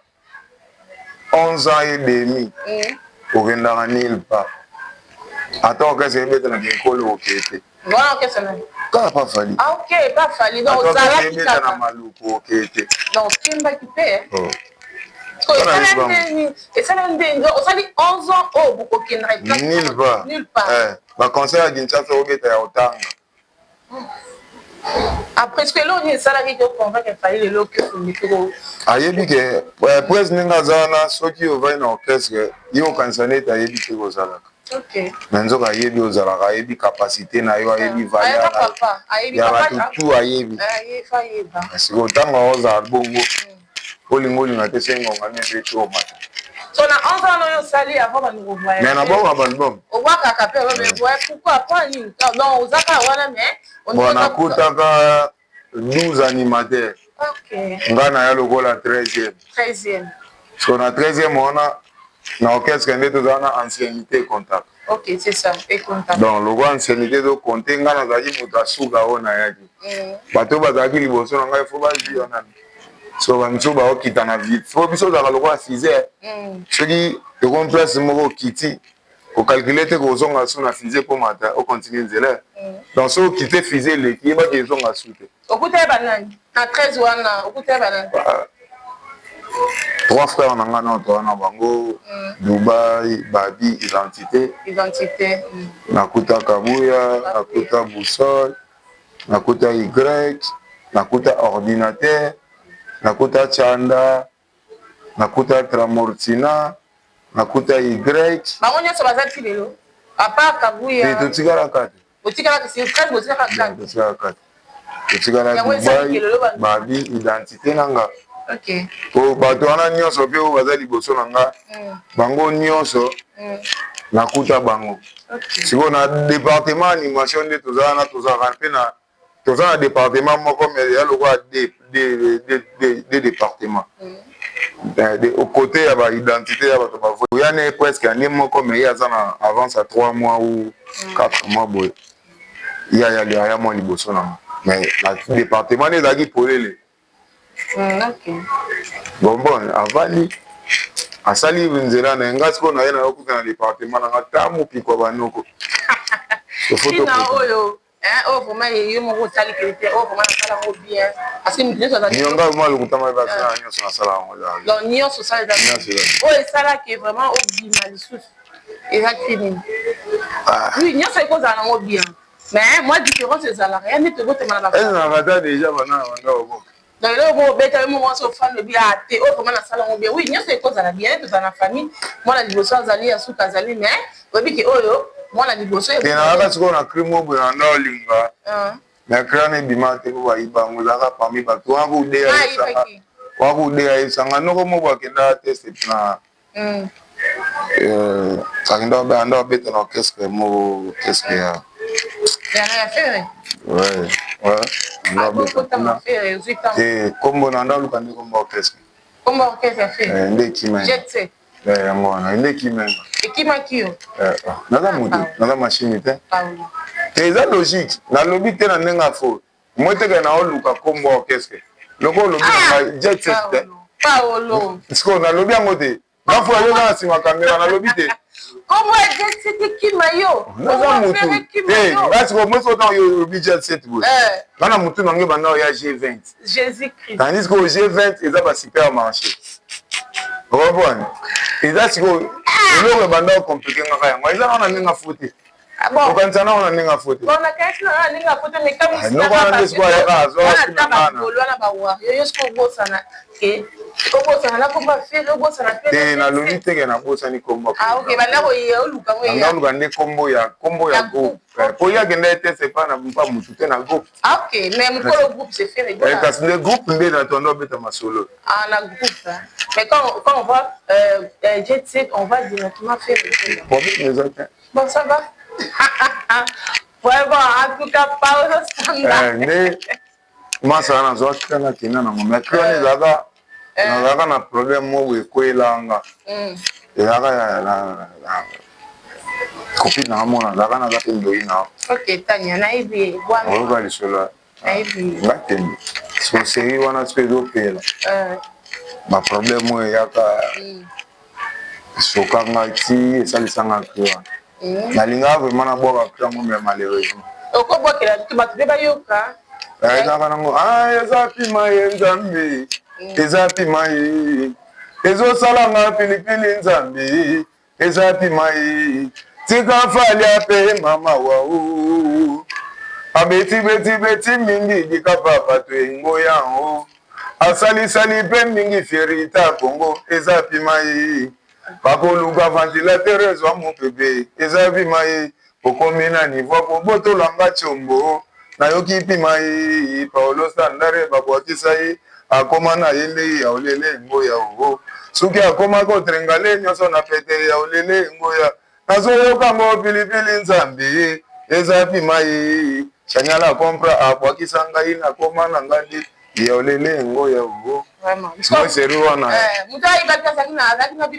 11 ans et demi, okendaka nulle part. Ata orchestre ebeta na kinkolo, okee te.
Wana orchestre nani?
Kaka pa Fally.
Ah ok, pa Fally, donc ozalaki
kaka na Maluku, okee te.
Donc okembaki mpe. Esala ndenge osali 11 ans oyo okendaka?
Nulle part.
Nulle part.
Baconcert ya Kinshasa obeta ya otanga.
Après ce que eloko nini esalaki ke oconvaincre Fally lelo ke komiko?
Ayebi ke prese ndenge aza wana, soki ovai na orchestre, ye okanisa neti ayebi te kozalaka, mais nzoka ayebi ozalaka, ayebi capacité na yo, ayebi valeur ya bato tu, ayebi. Sikoyo ntango ozala bongo, olinga olinga te, se ngonga nde eti omata.
So na 11 ans oyo osali avant bandeko voyage?
Mais nabwaka baalbum.
Obwakaka mpe, mais pourquoi? Po nini? Donc oza kaka wana, mais
Bon, nakutaka 12 animateurs, nga na ya lokola 13e.
13e.
So na 13e wana na orchestre nde tozala na anciennité contact.
Ok, c'est ça, et contact.
Donc lokola anciennité ezocompte, nga nazalaki moto asuka oyo nayaki. Bato oyo bazalaki liboso na ngai fo bazwi wana, so bamisusu baokita na vie fo biso ozalaka lokola fusée. Soki ekomi place moko, okiti, kocalculer te kozonga su na fusée mpo mata ocontinue nzela. Donc soki okite, fusée eleki, yebaki ezonga su te.
Okuta banani na 13 wana? Okuta banani?
Trois frères na nga na toa na bango Dubai, Babi, Identité.
Identité.
Nakuta Kabuya, nakuta Boussole, nakuta Y, nakuta Ordinateur, nakuta Chanda. Nakuta Tramortina, nakuta Y.
Bango nyonso baza ti lelo? À part Kabuya.
Te, totikalaka te.
Botikalaka sur 13, botikalaka 4.
Totikalaka 4. Totikala Dubai, babi identité na nga.
Okay.
Po bato wana nyonso mpe oyo baza liboso na nga, bango nyonso nakuta bango. Sikoyo na département animation nde tozala na tozalaka mpe na toza na département moko, mais ya lokola deux départements. Au côté ya baidentité ya bato bavoya ne presque année moko, mais ye aza na avance ya 3 mois ou 4 mois boye. Ye aya mwa liboso na nga, mais na département nde ezalaki polele. Bon, avandi, asali nzela na ye. Nga sikoyo na ye nayokuta na département na nga ta mopikwa banoko.
Ntina oyo oyo vraiment yo moko osali te, oyo vraiment nasala yango bien, parce que moto nyonso azali
Nionga mwa lokutama, basala nyonso, nasala yango.
Donc nyonso osala eza oyo esalaki vraiment obima lisusu, eza nini? Oui, nyonso ekozala nango bien, mais moi différence ezalaka ya nde tobotema na
Ezalaka ta déjà bana na banda oboka.
Donc eloko moko obeta yo moko mwasi, ofandi, obi a te, oyo vraiment nasala yango bien. Oui, nyonso ekozala bien, tozala na famille, mwana liboso azali, ya suka azali, mais oyebi ke oyo mwana liboso.
Te, nalaka sikoyo na cri moko boye na nda olinga, mais cri wana ebima te po bayiba yango. Ezalaka parmi bato wana kude ayebisanga noko moko akenda test na akenda anda abeta na orchestre moko, orchestre ya ouais, kombo na nda oluka nde kombo orchestre nde ekima yango wana, nde ekimenga.
Ekimaki yo?
Naza motu, naza machine te. Te, eza logique, nalobi te na ndenge afo moi teke na oluka kombo orchestre loko olobi na ngai Jet Set te.
Paolo.
Sikoyo nalobi yango te, bafola yo na nsima kamera, nalobi te.
Kombo ya Jet Set ekima yo?
Naza motu te. Nga sikoyo moi soki ntango yo olobi Jet Set boye, nga na motu nange banda oya G20.
Jésus Christ.
Tandis que G20 eza basupermarché, ocomprendre? Eza sikoyo eloko ebanda ocompliquer ngaka, yango eza nga na ndenge afo te. Okanisa nango na ndenge afo te. Noko wana nde sikoyo ayaka
azwa. Bawario yo sikoyo obosana ke obosana na komba Ferre, obosana.
Te, nalobi teke nabosani kombo.
Oluka.
Nde kombo ya groupe, po ye akenda ete c'est pas na mpa mutu te, na groupe.
Ok, mais mokolo groupe c'est Ferre.
Kasi nde groupe nde na tondo obeta masolo.
Ah, na groupe, hein. Mais quand on voit Jet Set, on va directement faire
Problème eza te.
Bon, ça va vraiment, en tout cas Paolo Sanda.
Nde masala nazwa cri nakenda nango, mais cri wana ezalaka, nazalaka na problème moko ekwelanga, ezalaka copine nanga mona, azalaka naza mpe ndoi na.
Ok, Tania, nayebi.
Oyoka lisolo ngakende so série wana soki ezopela, baproblème oyo eyaka esokanga ti esalisanga cri wana. Nalingaka vraiment nabwaka cri yango, mais malheureusement.
Okobwakela bato mpe bayoka.
Ezalaka nango eza pima ye Nzambe, eza pima ye ezosalanga pilipili, Nzambe eza pima ye. Tika Fally ape mama wau, abeti beti beti mingi dikapa, bato engo yango asalisali mpe mingi fierita Kongo, eza pima ye. Bakoluka ventilateur ezwa mopepe, eza pima ye. Okomi na niveau kobotolanga tiombo, nayoki pima ye. Paolo Standare babwakisa ye, akoma na ye nde ya olele ngoya o. Soki akoma kotrengale nyonso na pete ya olele ngoya, nazoyoka ngo pilipili, Nzambe eza pima ye. Chanyala compra abwakisa ngai, nakoma na ngai nde ya olele ngoya o. Moseri wana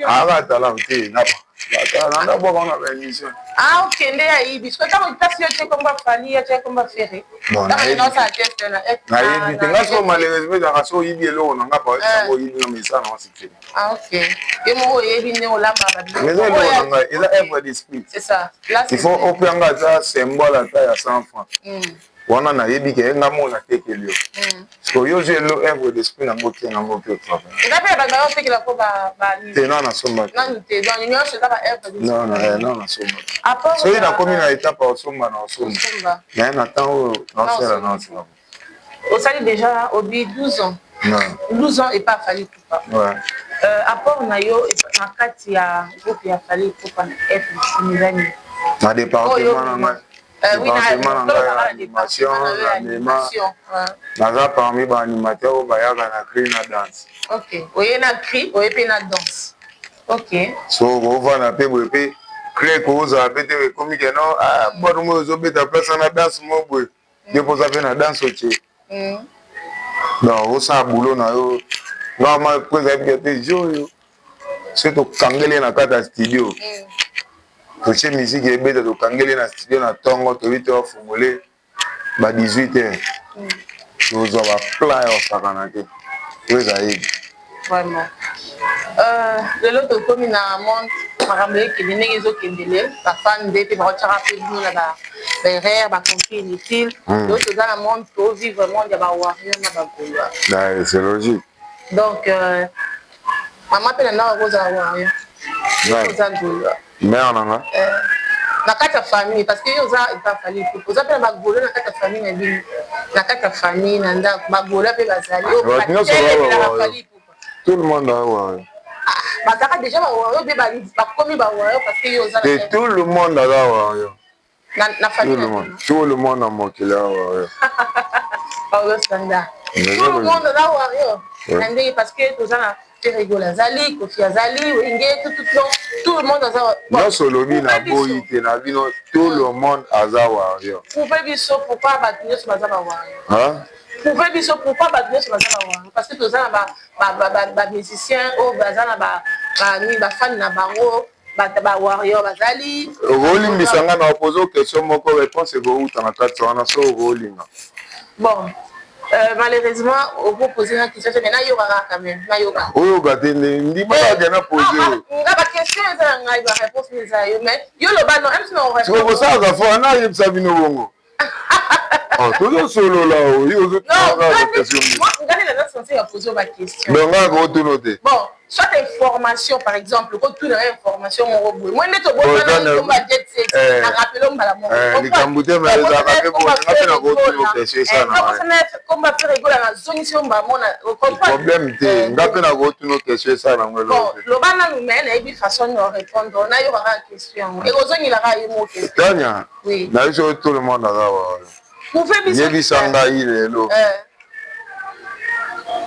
akatala te, nandabwaka na baémission.
Ah ok, nde ayibi soki ntango place yo tie komba Fally, yo tie komba Ferre.
Nayebi te. Nga soko malheureusement ezalaka so oyibi eloko na nga, pasango oyibi nga, mais eza nango secret.
Ah ok, ye moko oyebi nde olambaka.
Mais eza eloko na ngai, eza œuvre d'esprit.
C'est ça.
Il faut opia ata symbole ata ya 100 francs wana, nayebi ke nga moko natekeli yo. Parce yo ozwi elo œuvre d'esprit nango te, nango mpe otravaille.
Eza mpe bato bayotekela po.
Te, na nasomba.
Nanu te, donc nyonso eza ba œuvre.
Non, non, nasomba. Soki nakomi na étape ya osomba, na osomba, mais na temps oyo naosala, naosala.
Osali déjà obi 12 ans.
Non.
12 ans epa Fally Ipupa.
Ouais.
Apport na yo na kati ya groupe ya Fally Ipupa na F eza nini?
Na département na ngai, département na ngai ya animation, na mema, naza parmi baanimateur oyo bayaka na cri na danse.
Ok, oye na cri, oye mpe na danse, ok.
So kovanda mpe boye mpe cri ekozala mpe te, ekomi ke no bwana moyo ozobeta place na danse mo boye, yo mpo oza mpe na danse otie. Donc osala boulot na yo nga ma po ezali te jo oyo soki tokangeli na kati ya studio, totie musique ebeta, tokangeli na studio na ntongo, toyebi te bafungole ba 18 heures, tozwa baplan ya kosakana te po ezayebi.
Vraiment, lelo tokomi na monde, makambo ekende ndenge ezokendele, bafan nde mpe baotiaka mpe bino na baerreur, baconflit inutile. Lelo toza na monde, tovivre monde ya bawarrior na bagaulois.
C'est logique.
Donc mama mpe na ndako akozala warrior, oza gaulois?
Mare na nga.
Na kati ya famille, parce que yo oza epa Fally Ipupa, oza mpe na bagaulois na kati ya famille na bino, na kati ya famille na ndako, bagaulois mpe bazali oyo batelemela Fally Ipupa?
Tout le monde aza warrior.
Bazalaka déjà bawarrior mpe bakomi bawarrior parce que yo oza?
Te, tout le monde aza warrior.
Na famille?
Tout le monde, tout le monde na mokili aza warrior.
Paulo Sanda, tout le monde aza warrior na ndenge, parce que toza na Ferre Gola azali, Kofi azali, Wenge, tout, tout, donc tout le monde aza.
Nyonso olobi na boyi te na bino, tout le monde aza warrior.
Prouve biso pourquoi bato nyonso baza bawarrior. Prouve biso pourquoi bato nyonso baza bawarrior, parce que toza na bamusicien oyo baza na bafani na bango, bato bawarrior bazali.
Okolimbisa nga na opose question moko, réponse ekouta na kati wana so okolinga.
Bon, malheureusement okopose nga question te, mais nayokaka quand même, nayoka.
Oyoka te, ndima kaka na pose oyo.
Nga baquestion eza ya ngai, baréponse eza yo, mais yo loba non msi na.
Siko kosalaka fo nayebisa bino bongo, tozosolola oyo.
Ngani naza censé ya pose baquestion.
Donc nga kootuna te.
Bon, soit information par exemple, kotuna information moko boye, moi nde tobosana jet set na rappeler mbala moko.
Likambo te, mais ezalaka mpe bongo, nga mpe na kotuna question esala.
Komba Ferre Gola, nazongisi yo mbala mona.
Problème te, nga mpe na kotuna question esala nango.
Bon, loba nanu, mais nayebi façon ya répondre, nayokaka question yango ekozongilaka ye mo question.
Tania.
Oui.
Nayebi soki tout le monde aza wana.
Prouve biso.
Yebisa ngai lelo,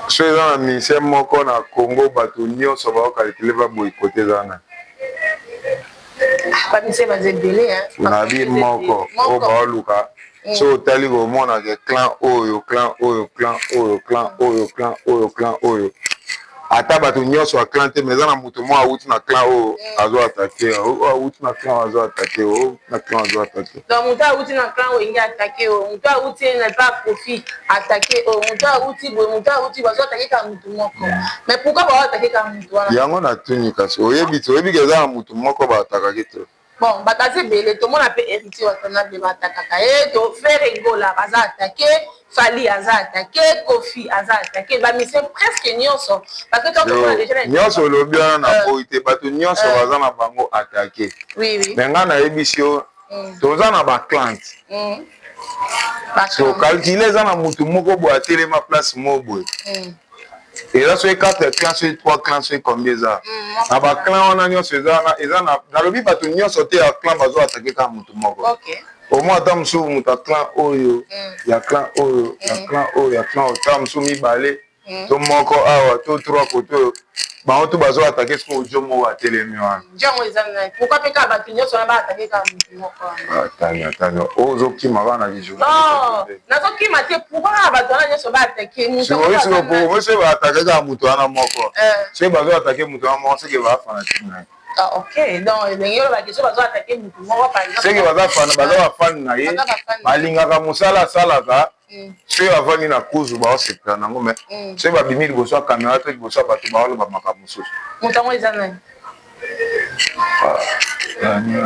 so eza na musicien moko na Congo bato nyonso baocalculer baboycotter, eza na?
Bamusicien baza ebele.
Nabi moko oyo baoluka, so otali komona ke clan oyo, clan oyo, clan oyo, clan oyo, clan oyo, clan oyo, ata bato nyonso ya clan te, mais eza na moto moko awuti na clan oyo azo attaquer, oyo awuti na clan oyo azo attaquer, oyo na clan azo attaquer.
Donc moto awuti na clan oyo enge attaquer oyo, moto awuti na pa Kofi attaquer oyo, moto awuti boye, moto awuti, bazo attaquer kaka motu moko. Mais pourquoi bao attaquer kaka motu wana?
Yango natuni, kasi oyebi te, oyebi ke eza na motu moko baattaquaki te.
Bon, bato baza ebele, tomona mpe Héritier Watanabe baattaquaka ye, to Ferre Gola baza attaqué, Fally aza attaqué, Kofi aza attaqué, bamusicien presque nyonso, parce que tomona déjà.
Nyonso olobi wana na boyi te, bato nyonso baza na bango attaqué. Mais ngai nayebisi yo, toza na baclan. So calcule, eza na motu moko boye atelema place moko boye, eza soki 4 clan, soki 3 clan, soki combien eza na baclan wana nyonso, eza wana, eza na, nalobi bato nyonso te ya clan bazo attaquer kaka motu moko. Au moins ata mosusu moto ya clan oyo, ya clan oyo, ya clan oyo, ya clan oyo, ta mosusu mibale to moko awa to trois kote oyo, bango to bazo attaquer sikoyo jo moko atelemi wana.
Jango eza nani? Pourquoi mpe kaka bato nyonso wana baattaquer kaka motu moko wana?
Tani atani oyo ozokima kaka na
Non, nazokima te. Pourquoi kaka bato wana nyonso baattaquer
moto? Soki baattaquer kaka moto wana moko, soki bazo attaquer moto wana moko, soki baza fanatique na ye.
Ah, ok, donc ndenge olobaki, so bazo attaquer motu moko, par exemple.
Soki baza fan, baza bafani na ye, balingaka mosala asalaka. Soki bavandi na kuzu, baosepela nango, mais soki babimi liboso ya caméra to liboso ya bato, baoloba makambo mosusu.
Moto yango eza nani?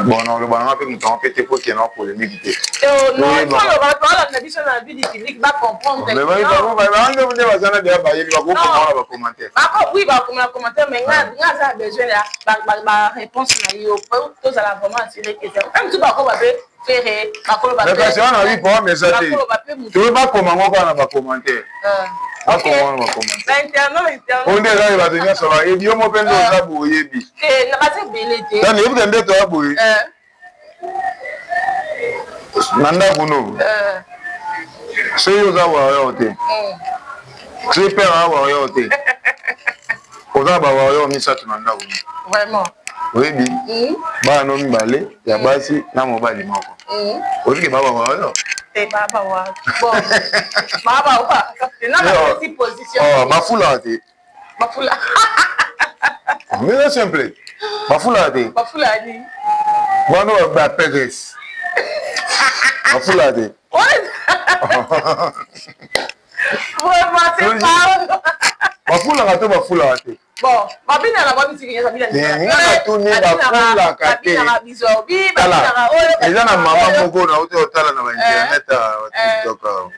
Bon, na oloba nanga mpe moto yango mpe te, po ekende na polémique te.
Tolanda biso na vie du public, bacomprendre.
Nde baza na deya, bayebi, bakokoma wana bacommentaire.
Oui, bakoma na commentaire, mais nga aza besoin ya baréponse na yo, po tozala vraiment assuré que même tu bakoba mpe Ferre, bakoloba.
Mais kasi wana bi problème eza te, toye bakoma ngo kaka na bacommentaire. Akoma wana bacommentaire oyo nde ezali bato nyonso bayebi yo mo mpe nde oza boye oyebi tani yebi ke nde toya boye na ndako no soki oza warrior te, soki père aza warrior te, oza na bawarrior misato na ndako
no.
Oyebi bana no mibale ya basi na mobali moko, oyebi ke baa bawarrior. Bafulaka te, mais eza simple, bafulaka te bano baperes, bafulaka te. Bafulaka to bafulaka te? Nga natuni, bafulaka te? Tala, eza na mama moko nauti kotala na bainternet ya TikTok,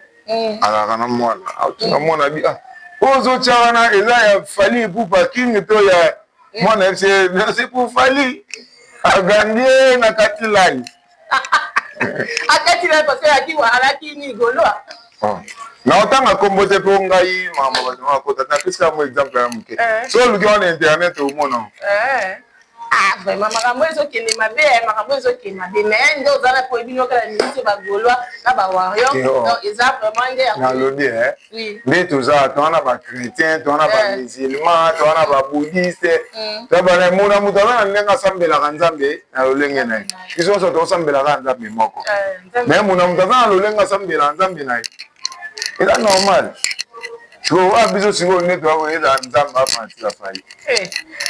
azalaka na mwana, autina mwana bi ah oyo ozotya wana eza ya Fally Ipupa King to ya mwana yebisi, c'est pour Fally. Agandie na kati lai.
Akati lai parce que alaki ni gaulois.
Na otanga nkombo te mpo ngai makambo bato bakota, napesika mo exemple ya moke. So oluki wana internet, omona.
Ah, vraiment, makambo ezokende mabe, makambo ezokende mabe, mais nde oza na po ebino kala minute bagaulois na bawarrior, donc eza vraiment nde.
Nalobi nde toza, toza na bachrétien, toza na bamusulman, toza na babouddhiste, toza mona moto aza na ndenge asambelaka Nzambe na lolenge na ye. Biso nyonso tozosambelaka Nzambe moko, mais mona moto aza na lolenge asambelaka Nzambe na ye, eza normal. Sikoyo oyo biso sikoyo nde toyakoyeza Nzambe afanatila Fally.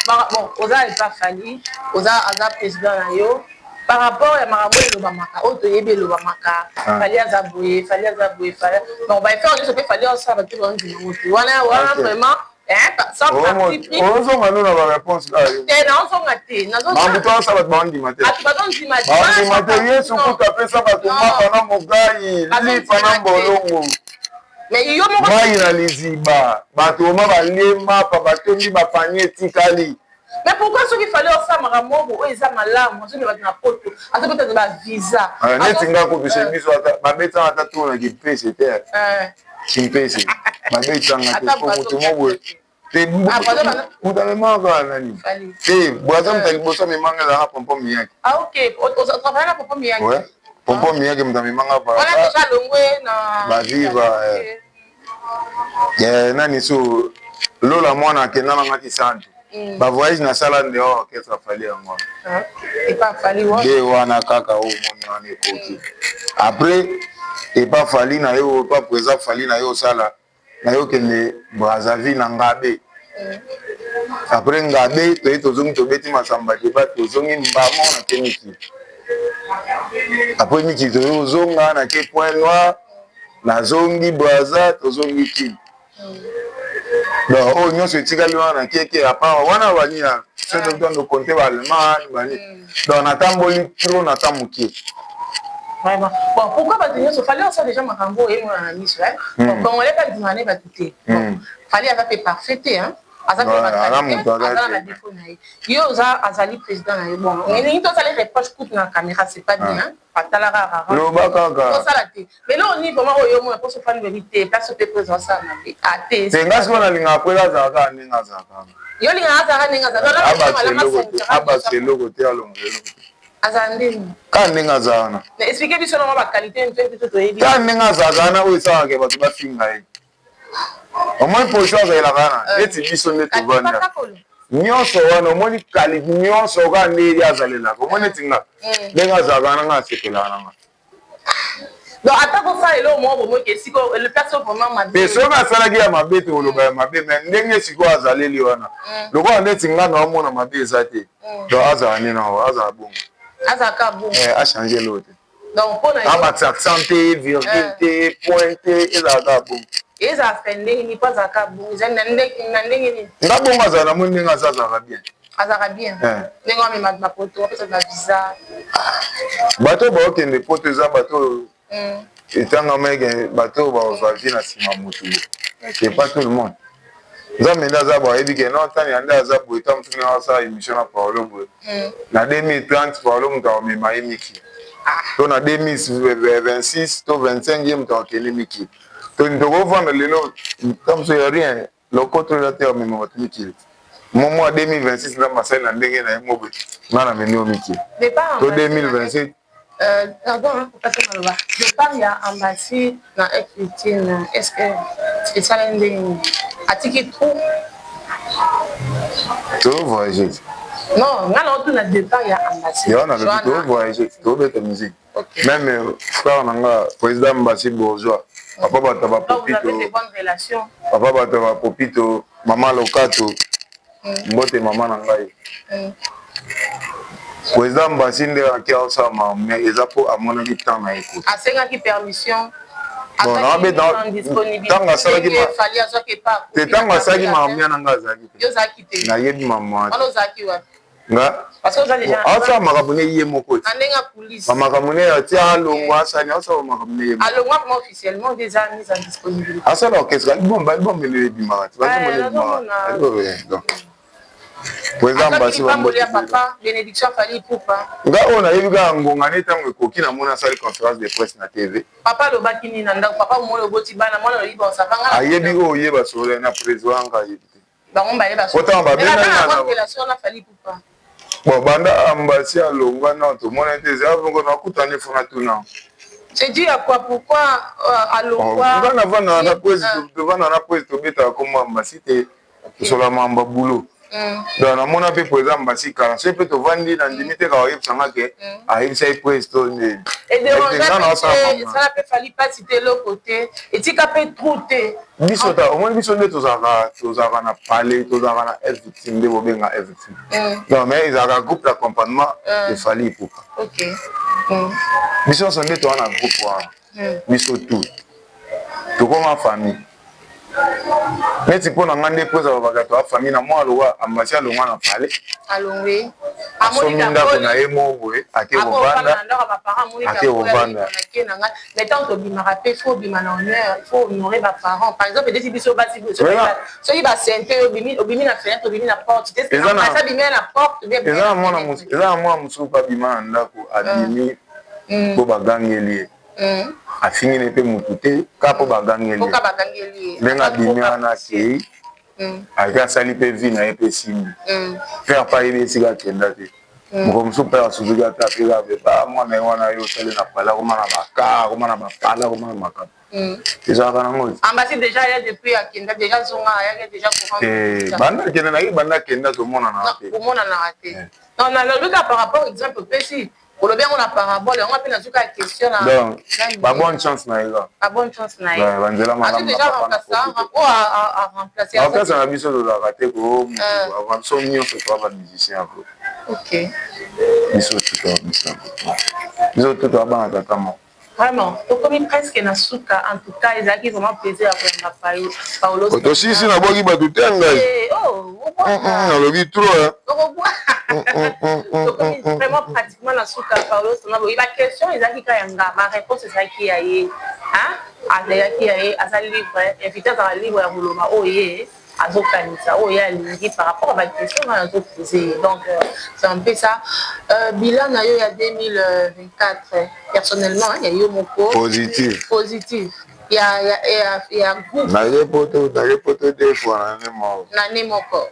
Bon, oza epa Fally, oza aza président na yo. Par rapport ya makambo elobamaka, oyo toyebi elobamaka, Fally aza boye, Fally aza boye, Fally, bon, baeffort nyonso mpe Fally osala, bato bandima ngo te wana wana, vraiment sans parti pris.
Ozonga no na baréponse.
Te, naozonga te.
Makambo toasala, bato bandima te.
Bato bazondima
te. Bandima te. Yesu kutu apesa bato mapa na mogai, lipa na mbolongo, mai na liziba, bato oma balie mapa, batondi bapanier etikali.
Mais pourquoi soki Fally osala makambo moko oyo eza malamu, azomema bato na Poto, azobeta bavisa?
Neti nga kutu, biso ata babetanga ata tour na Kimpese te, Kimpese babetanga te, po motu mo boye te, moto amemaka kaka nani te. Braza, moto ya liboso amemanga ezalaka Pompo Miyaki. Pompo Miyaki moto amemanga baviva nani so lola mwana akenda nanga Kisantu. Bavoyage nasala nde oyo orchestre Fally yango wana nde wana kaka oyo omoni wana ekoki. Après epa Fally na yo, epa président Fally na yo, osala na yo, okende Brazzaville na Ngabe. Après Ngabe toye, tozongi, tobeti masamba deba, tozongi mbamo na ke mikili. Après mikili toye ozonga na ke Point Noir, nazongi Braza, tozongi Kini. Donc oyo nyonso etikali wana na keke apart wana bani ya soki konte baallemagne bani. Donc natamboli trop na ta moke.
Vraiment. Bon, pourquoi bato nyonso Fally osala déjà makambo oyo emona na miso, bon, congolais bandima ne bato te. Bon, Fally aza mpe parfait te, aza mpe aza na défaut na ye. Yo oza azali président na ye, bon, elingi tosala reproche kutu na caméra, c'est pas bien, batalaka rara.
Loba kaka.
Osala te, mais lelo oni vraiment oyo omona mposo Fally bebi te, place mpe président asala mabe ate.
Te, nga sikoyo nalingaka po azalaka kaka ndenge azalaka.
Yo olingaka azalaka ndenge
azalaka? Abakisa eloko te, alongola eloko te.
Azala ndenge
Kaka ndenge aza wana.
Explique biso nango baqualité mpe biso toyebi.
Kaka ndenge azalaka wana, oyo esalaka bato bafinga ye, omoni position azalelaka wana, neti biso nde tovanda nyonso wana, omoni qualité nyonso kaka nde ye azalelaka. Omoni neti nga ndenge azalaka wana, nga asepelaka nanga.
Donc ata kosala eloko moko bomoki esika le place vraiment mabe.
Te, soki asalaki ya mabe te, oloba ya mabe, mais ndenge sikoyo azaleli wana, lokola neti nga na omona mabe eza te. Donc azala nde na azala bongo.
Azalaka bongo.
Achange eloko te.
Donc mpona
Abakisa accent te, virgule te, point te, ezalaka bongo.
Ezalaka ndenge nini mpo azalaka bongo? Eza na ndenge nini?
Nga bongo azala na moi ndenge aza, azalaka bien.
Azalaka bien ndenge amema bapoto, apesa bavisa.
Bato baokende Poto eza bato oyo etangama eke bato oyo bakozwa vie na nsima motu. C'est pas tout le monde. Nzambe nde aza boye, ayebi ke non, tani ya nde aza boye. Ta mosusu ndenge asala émission na Paolo boye, na 2030 Paolo moto akomema ye mikili, to na 2026 to 25 ye moto akokende mikili. Tokovanda lelo ntango ya rien, lokoto eza te, amema bato mikili. Momo ya 2026, nzambe asali na ndenge na ye mo boye, nga na memi yo mikili to 2027.
Pardon, kopesa maloba, départ ya Ambassy na F'Victeam, est ce que esala ndenge nini? Atiki trou?
Tovoyage.
Non, nga na otuna départ ya Ambassy.
Ya wana lobi, tovoyage, tobeta musique. Même frère na nga, président Mbasi Bourgeois, papa bato ya bapopito, papa bato ya bapopito, mama Lokato, mbote mama na ngai. Président Mbasi nde aki aosala, mais eza mpo amonaki temps na ye
koti. Asengaki permission?
Ntango asalaki te, ntango asalaki makambo na ngai, azalaki te. Nayebi mama nga aosala makambo ne ye moko ti bamakambo ne ati alongwa, asani aosala makambo ne ye. Asala orchestre, album, album elo ebimaka ti bazomona. Président Mbasi, nga oyo nayebi kaka ngonga ne ntango ekoki, namoni asali conférence de presse na TV.
Papa alobaki nini na ndako? Papa omoni oboti bana, mwana olobi
bosavanga. Ayebi oyo oyeba solo na président nga ayebi te.
Bango bayeba.
Otanga babengai. Bon, banda Ambasi alongwa na tomona te, eza moko nakutani fona tuna.
C'est dû à quoi? Pourquoi alongwa?
Nga navanda na prise, tovanda na prise, tobetaka kombo Ambasi te, tosola mamba boulot. Donc namona mpe président Mbasi kala, soki mpe tovandi, na ndimi te kaka oyebisanga ke ayebisa ye prise to nde.
Esala mpe Fally mpasi te, eloko te, etika mpe trou te.
Biso ta omoni, biso nde tozalaka na palais, tozalaka na F'Victeam, nde bobenga F'Victeam. Non, mais ezalaka groupe d'accompagnement de Fally Ipupa. Biso nyonso nde toza na groupe wana, biso tout tokoma famille. Neti mpo na nga nde po ezala bato ya famille na mwa lokwa Ambasi alongwa na palais, asomi ndako na ye moko boye, ake kovanda, ake kovanda.
Mais tant tobimaka mpe, faut obima na honneur, il faut honorer baparents. Par exemple, edeti biso basi, soki basente, obimi na fenêtre, obimi na porte, abimi na porte.
Eza na mwana mosusu mpe abima na ndako, abimi mpo bagangeli ye, afingeli mpe motu te, kaka mpo bagangeli ye. Ndenge abimi wana, akei, ake asali mpe vie na ye mpe esimbi. Père mpe ayebi esika akenda te. Moko mosusu mpe asuzuki ata ape kaka ba mwana ye wana, ye osali na pala, akoma na bakar, akoma na bapala, akoma na makambo ezalaka nango.
Ambasi déjà aya depuis akenda déjà, zonga ayaki déjà
courant. Banda akenda naye, banda akenda tomonanaka te.
Omonanaka te. Non, nalobi kaka par rapport exemple opesi, olobi yango na parabole yango mpe nazuka ya question na.
Donc ba bonne chance na ye kaka.
Ba bonne chance na ye.
Banzela.
Malamu déjà remplace.
Remplace na biso tozalaka te ko biso nyonso toa bamusicien yako. Biso tutoa biso tutoa bana tata moko.
Vraiment, tokomi presque na suka. En tout cas, ezalaki vraiment plaisir ya koyamba Paolo.
Tosisi, nabwaki bato te, ngai nalobi trop.
Tokomi vraiment pratiquement na suka. Paolo Sona boye, baquestion ezalaki kaka ya nga, baréponse ezalaki ya ye, azalaki ya ye, aza libre, invité azala libre ya koloba oyo ye azokanisa, oyo ye alingi par rapport à baquestion nga nazopose ye. Donc c'est un peu ça. Bilan na yo ya 2024 personnellement, ya yo moko?
Positif.
Positif ya groupe?
Naye poto deux fois na année moko.
Na année moko,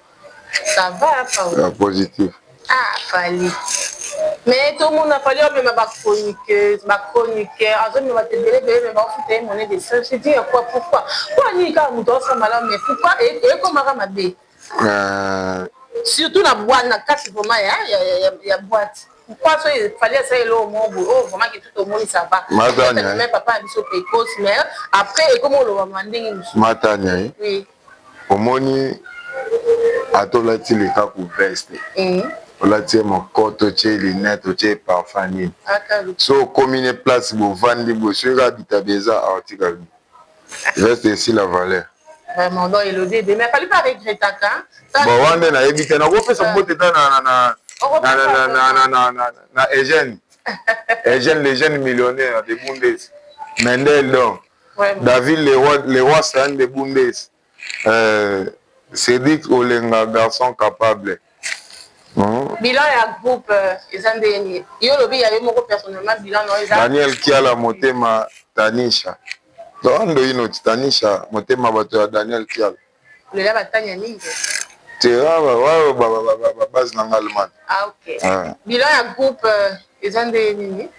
ça va, Paolo?
Ya positif.
Ah, Fally, mais tomona Fally omema bachroniqueuse, bachroniqueur azomema bato ebele ebele, mais baofuta ye monnaie de singe. C'est dire quoi? Pourquoi? Po nini kaka moto aosala malamu, mais pourquoi ekomaka mabe? Surtout na boîte, na kati vraiment ya boîte. Pourquoi so Fally asala eloko moko boye oyo vraiment ke tout omoni, ça va, même papa na biso pecos, mais après ekoma olobama ndenge mosusu?
Matania ye.
Oui.
Omoni, ata olati likaku veste, olati ye mokoto, otie lunette, otie parfum nini, so okomi ne place bovandi boye, soki kaka bitabi eza awa, tika veste esila valeur.
Vraiment, donc elobi ebe, mais Fally pas regrettaka.
Bon, wana nde nayebi te, nakopesa mbote ta na Eugène, Eugène le jeune millionnaire de Bundes, Mendel, donc David le roi, le roi Sayan de Bundes, Cédric Olenga, garçon capable.
Bilan ya groupe eza ndeni? Yo olobi ya yo moko personnellement, bilan no eza?
Daniel Kiala Motema, Tanisha. Ndo ino titanisha motema bato ya Daniel Kial.
Lela batanya mingi.
Te awa ba base na nga Allemagne.
Ah ok. Ah. Bilan ya groupe eza nde nini?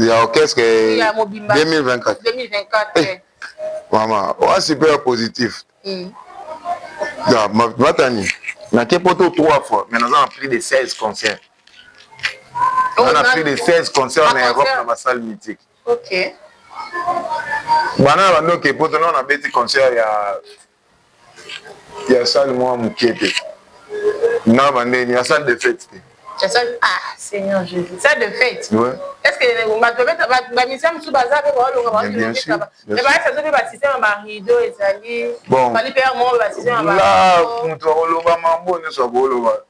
Ya orchestre
ya mobimba
2024.
2024. Eh.
Mama, oa super positif. Ya, matani. Nake poto 3 fois, mais naza na plus de 16 concerts. On a plus de 16 concerts na Europe na ba salle mythique.
Ok.
Bana na bando ke poto na beti concert ya ya salle mwa moke te. Na bandeni ya salle de fête te.
Ya salle ah Seigneur Jésus. Salle de fête.
Ouais.
Est-ce que bato beta ba misa musu baza pe ba longa ba
Bien sûr.
Mais ba sa pe ba système ba rideau ezali.
Bon.
Bali pe mo ba système ba.
La mutu akoloba mambo nyonso akoloba.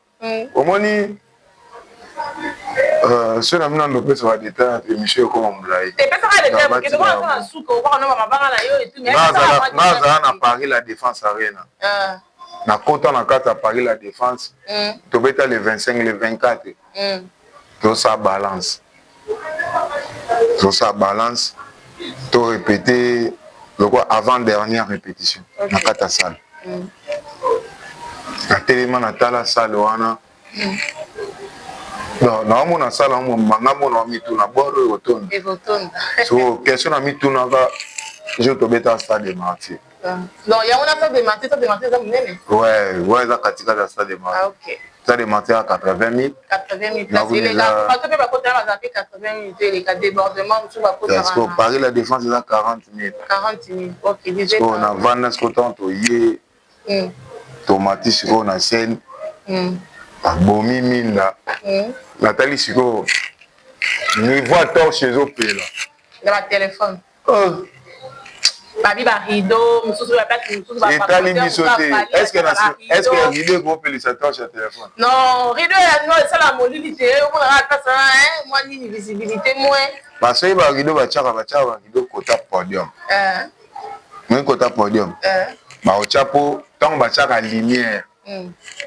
Omoni soki na bino nalopesa ba detail émission ekoma molai. Nazala na Paris la Défense Arena, nakota na kati ya Paris la Défense, tobeta le 25, le 24, tosala balance, tosala balance, to répété lokwa avant dernière répétition na kati ya salle. Natelema, natala salle wana, donc naomona salle yango nga mona wa mituna bor oyo ekotonda. So question na mitunaka jour tobeta stade de Martyr.
Donc yango na stade de Martyr, stade de Martyr eza monene.
Ouais, eza katikati ya stade de Martyr.
Ah, ok.
Stade de Martyr ya 80 000.
80 000 place eleka, bato mpe bakotaka bazala mpe 80 000 te, eleka débordement mosusu bakotaka.
Paris la Défense eza 40 000.
40 000, ok.
Sikoyo na vanda, sikoyo ntango toye, tomati sikoyo na scène, babomi minda, natali sikoyo niveau ya torche ezopela.
Na batelefone babi barideau mosusu, baplace mosusu.
Etali biso te. Est-ce rideau ekopelisa torche ya telefone?
Non, rideau ya no esala molili te, omonaka place wana mwa nini, visibilité moins.
Basoki barideau batiaka, batiaka barideau kota podium. Moi kota podium baotya mpo ntango batiaka lumière,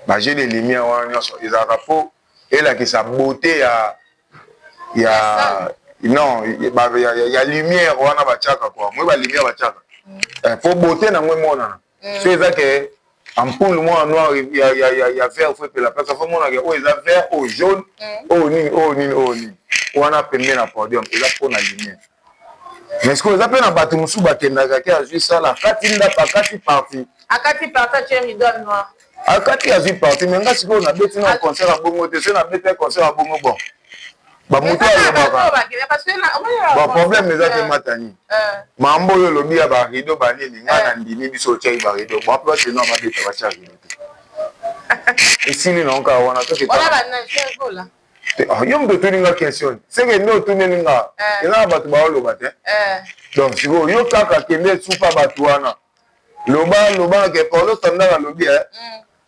bajeu de lumière wana nyonso ezalaka mpo elakisa beauté ya non ya lumière wana batiaka kua moi balumière batiaka mpo beauté nango emonana. So eza ke ampoule mwa noir ya vert, faut epela place, faut monaka oyo eza vert, oyo jaune, oyo nini, oyo nini, oyo nini wana pembe na podium, eza mpona lumière. Mais sikoyo eza mpe na bato mosusu bakendaka ke azwi sala, akati ndako, akati parti.
Akati parti, atie rideau noir.
Akati, azwi parti. Mais nga sikoyo nabeti na concert ya bongo te. Soki nabeti concert ya bongo, bon, bamoto alobaka bon, problème eza te. Matani mambo oyo olobi ya barideau banini, nga na ndimi biso otiaki barideau, bon, mpe bateno babeta batia rideau te, esili na kaka wana. Yo moto otuni nga question, seke nde otuneli nga, eza na bato baoloba te. Donc sikoyo yo kaka kende supa bato wana, loba loba ke Paulo Standard alobi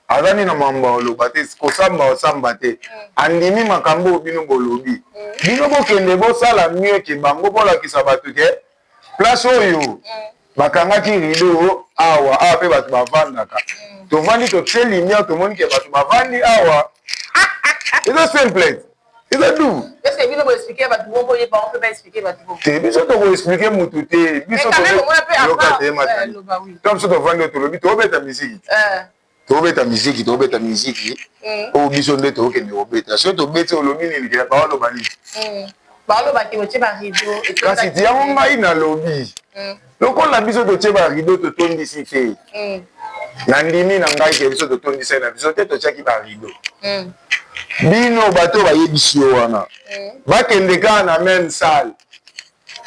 aza nini na mambo oloba te, kosamba osamba te, andimi makambo oyo bino bolobi. Bino bokende bosala mieux ke bango, bolakisa bato ke place oyo bakangaki rideau awa, awa mpe bato bavandaka. Tovandi, totie lumière, tomoni ke bato bavandi awa. Eza simple, eza du. Te, biso tokoexpliquer mutu te. Biso yoka te, matani to biso tovandi oyo, tolobi tobeta misiki, tobeta misiki, tobeta misiki oyo biso nde tokende kobeta. Soki tobeti, olobi nini? Ke baoloba nini? Kasi ti yango ngai nalobi, lokola biso totie barideau, totondisi te, nandimi na ngai ke biso totondisai na biso te, totiaki barideau. Bino bato bayebisi yo wana, bakende kaka na même salle,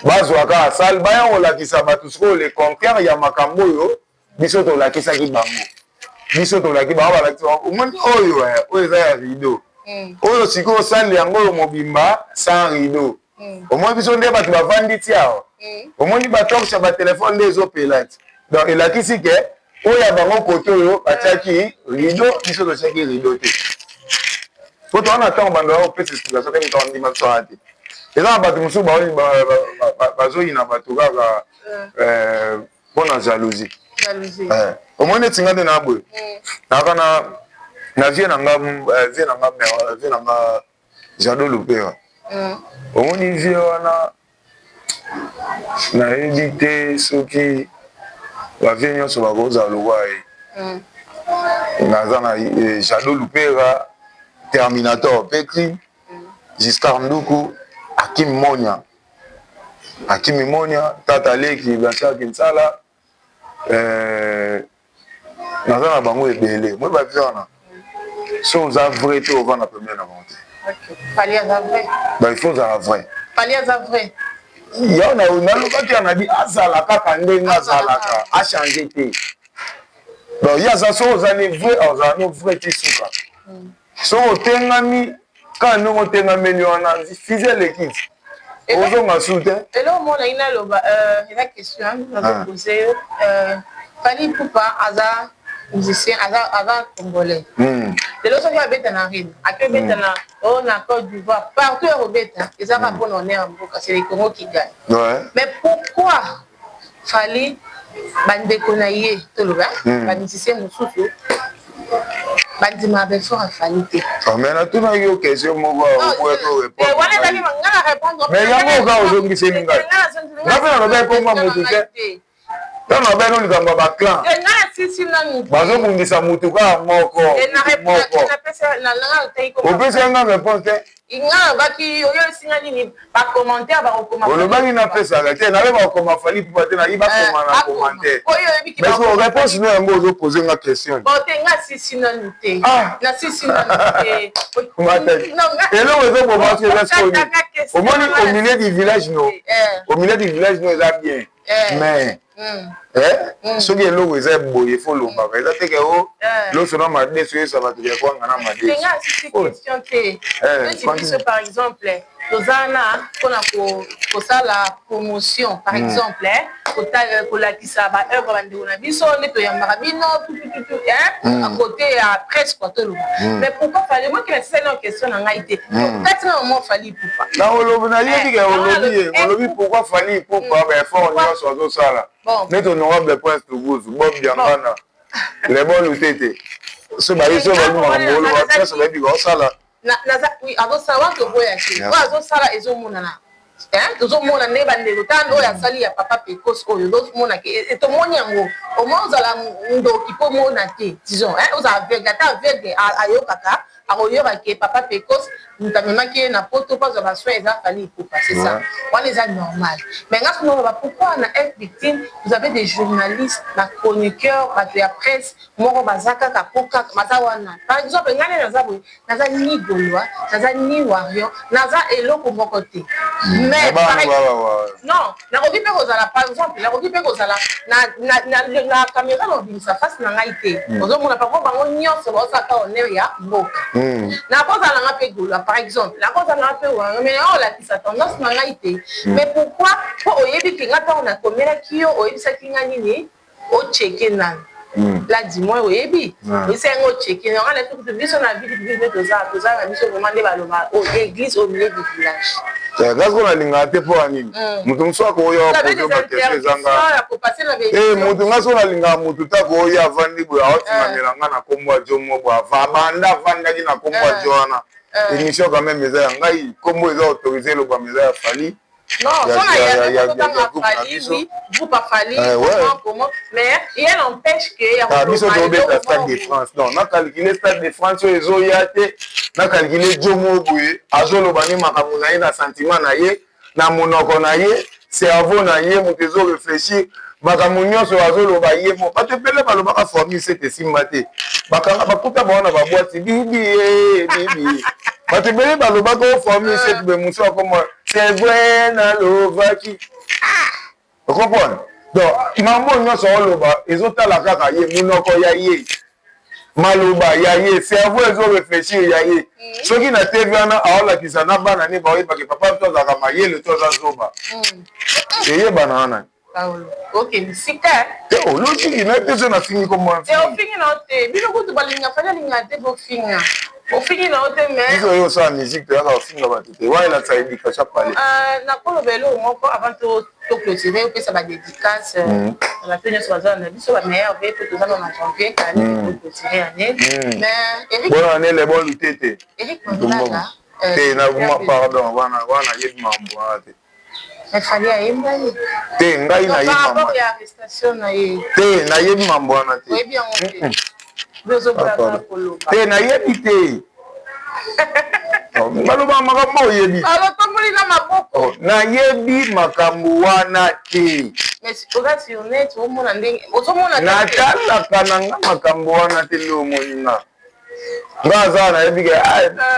bazwa kaka salle, baya kolakisa bato sikoyo le contraire ya makambo oyo biso tolakisaki bango. Biso tolaki bango, balakisi bango, omoni oyo, oyo eza ya rideau, oyo sikoyo salle yango oyo mobimba sans rideau. Omoni biso nde bato bavandi ti awa, omoni batorche ya batelefone nde ezopela ti. Donc elakisi ke oyo ya bango kote oyo batiaki rideau, biso totiaki rideau te. Po toza na ntango bando ya kopesa explication te, moto andima biso wana te. Eza na bato mosusu bazoyina bato kaka mpona jalousie. Omoni neti nga nde na boye, nayaka na vie na nga, vie na nga Jado Lupera. Omoni vie wana. Nayebi te soki ba vieux nyonso bakozala lokwa ye. Naza na Jado Lupera, Terminator Petri, Giscard Nduku, Akim Monia, Akim Monia, Tata Leki, Blanchard Kinsala, naza na bango ebele. Moi ba vieux wana, so oza vrai te, ovanda pembeni na bango te.
Fally aza vrai.
Ba il faut ozala vrai.
Fally aza vrai.
Ya nalobaki ya nabi azala kaka ndenge azalaka, achange te. Donc ye aza, soki oza ne vrai, ozala no vrai ti suka. Soki otengami kaka ndenge otengameli wana, fizi eleki, ozonga su te.
Eloko moko nayi naloba, eza question nazopose yo. Fally Ipupa aza musicien, aza congolais. Lelo soki abeta na Rine, ake obeta na oyo na Côte d'Ivoire, partout ya kobeta, eza kaka mpona honneur ya mboka, c'est le Congo qui gagne. Mais pourquoi Fally, bandeko na ye, toloba bamusicien mosusu, bandimaka baeffort ya Fally te?
Mais natunaki yo question moko.
Wana ezali nga na répondre.
Mais yango oka ozongiseli ngai, nga mpe nalobaki komba motu te. Ntango nabaki no likambo ya baclan, bazobundisa motu kaka moko moko, opesi nga réponse te.
Nga nalobaki, oyo esinga nini, bacommentaire bakokoma.
Olobaki napesaka te, nabe bakokoma Fally Ipupa te, nayi bakoma na commentaire. Mais réponse no yango, ozopose nga question.
Te, nga sisi nanu te, nasisi nanu te.
Eloko ezoboma soki eza sikoyo, omoni au milieu du village, no au milieu du village, no eza bien, mais soki eloko eza boye, fo olobaka. Eza teke o loso na madeso, oyesa bato ya kwanga na madeso.
Question te. Biso par exemple toza na mpona kosala promotion, par exemple kolakisa baœuvre bandeko na biso nde toyambaka bino tutututu à côté ya presse quoi, toloba. Mais pourquoi Fally moki nasisali na question na ngai te kati na mama Fally Ipupa?
Na olobi, nayebi ke olobi, olobi pourquoi Fally Ipupa, baeffort nyonso azosala neti honorable Prince Tuguzu, Bob Diangana, Lebon Lutete, so baye so babi makambo oloba nyonso, bayebi kaosala.
Azosala wana, toboya te. Oyo azosala ezomonana, tozomona ndenge bandeko tanda oyo asali ya papa Pecos oyo, ozomona ke tomoni yango. Omoi ozala ndoki mpo mona te, disons ozala aveugle, ata aveugle ayokaka, akoyoka ke papa Pecos moto amemaki ye na Poto mpo azwa basoin, eza Fally Ipupa. C'est ça, wana eza normal. Mais nga soki oloba pourquoi na F Victime, vous avez des journalistes, bachroniqueurs, bato ya presse moko baza kaka po kaka baza wana. Par exemple ngai nde naza boye, naza ni Gaulois, naza ni warrior, naza eloko moko te. Mais non, nakoki mpe kozala, par exemple nakoki mpe kozala na caméra na obimisa face na ngai te. Ozomona parfois bango nyonso baosalaka honneur ya mboka. Nakozala nanga mpe Gaulois, par exemple nakozala nanga mpe warrior, mais na olakisa tendance na ngai te. Mais pourquoi? Mpo oyebi ke nga ntango nakomelaki yo, oyebisaki nga nini? Ocheke nanu là, du moins oyebi esa yango, ocheke yango na kutu. Biso na vie nde toza na biso vraiment nde baloba église au milieu du village.
Nga siko nalingaka te. Mpo ya nini? Moto mosusu akoya pose baquestion ezanga motu. Nga siko nalingaka motu te akoya, avandi boye, aotingamela nga na kombo ya jo mo boye. Abanda avandaki na kombo ya jo wana. Émission quand même eza ya ngai, kombo eza autorisé elobama eza ya Fally.
Non, so na ya totanga Fally, oui, groupe Fally, comment, comment, mais rien n'empêche que
ya biso tobeta Stade de France. Non, nacalcule Stade de France oyo ezoya te, nacalcule jo moko boye azoloba nde makambo na ye, na sentiment na ye, na monoko na ye, cerveau na ye moto ezoréfléchir makambo nyonso azoloba ye mo. Bato ebele balobaka formule 7 esimba te, bakanga bakuta bango na babwati bibi ye bibi. Bato ebele balobaka o formule 7 be mosu akoma, c'est vrai, nalobaki, ocomprendre. Donc mambo nyonso oloba ezotala kaka ye, monoko ya ye, maloba ya ye, cerveau ezoréfléchir ya ye. Soki na TV wana aolakisa na bana ne baoyebake papa to azalaka mayele to aza zoba, eyebana wana.
Ok, sika.
Te, olotiki na te, so nafingi kombo.
Te, ofingi na yo te. Bino kutu balinga Fally, alinga te bofinga, ofingi na yo te, mais
Biso oyo osala musique, toyaka kofinga bato te. Wana elakisa éducation pale.
Nakoloba eloko moko avant toclôturer, opesa badédicace na bato nyonso baza na biso, bameilleurs vœux po toza na janvier kani, toclôturer année. Mais Eric
Bonne année, les bons lutete.
Eric Mandala.
Te, na pardon, wana wana yebi mambo wana te.
Fally ayemba ye.
Te, ngai
nayebi arrestation na ye.
Te, nayebi mambo wana te.
Oyebi yango te?
Te, nayebi te. Baloba makambo oyebi.
Alotomboli na maboko.
Nayebi makambo wana te.
Oza sur net, omona ndenge ozomona.
Natalaka na nga makambo wana te. Nde omoni nga, nga aza nayebi ke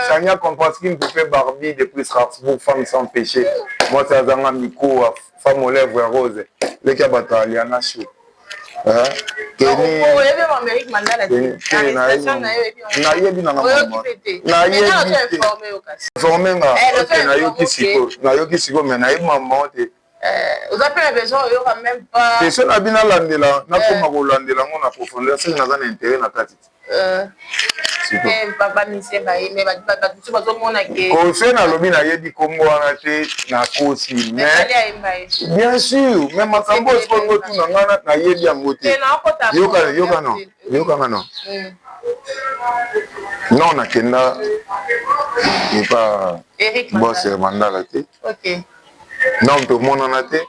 Sania comprend ce qu'une poupée Barbie depuis Strasbourg, femme sans péché, mwasi azanga mikuwa, femme aux lèvres rose, leki ya bato aliana chou.
Keni
nayebi nanga, nayebi te. Informe nga. Ok, nayoki sikoyo, nayoki sikoyo, mais nayebi mambo te.
Oza mpe na besoin oyoka même pas.
Te, so na bino alandela, nakoma kolandela yango na profondeur soki naza na intérêt na kati te.
Bamusiciens baye, mais bato mosusu bazomona ke
Kose nalobi nayebi kombo wana te, nakosi. Mais bien sûr, mais makambo oyo sikoyo ngo tuna nga, nayebi yango te. Yoka, yoka, non, yokanga, non, non, nakenda epa boss Mandala te. Non, tomonana te.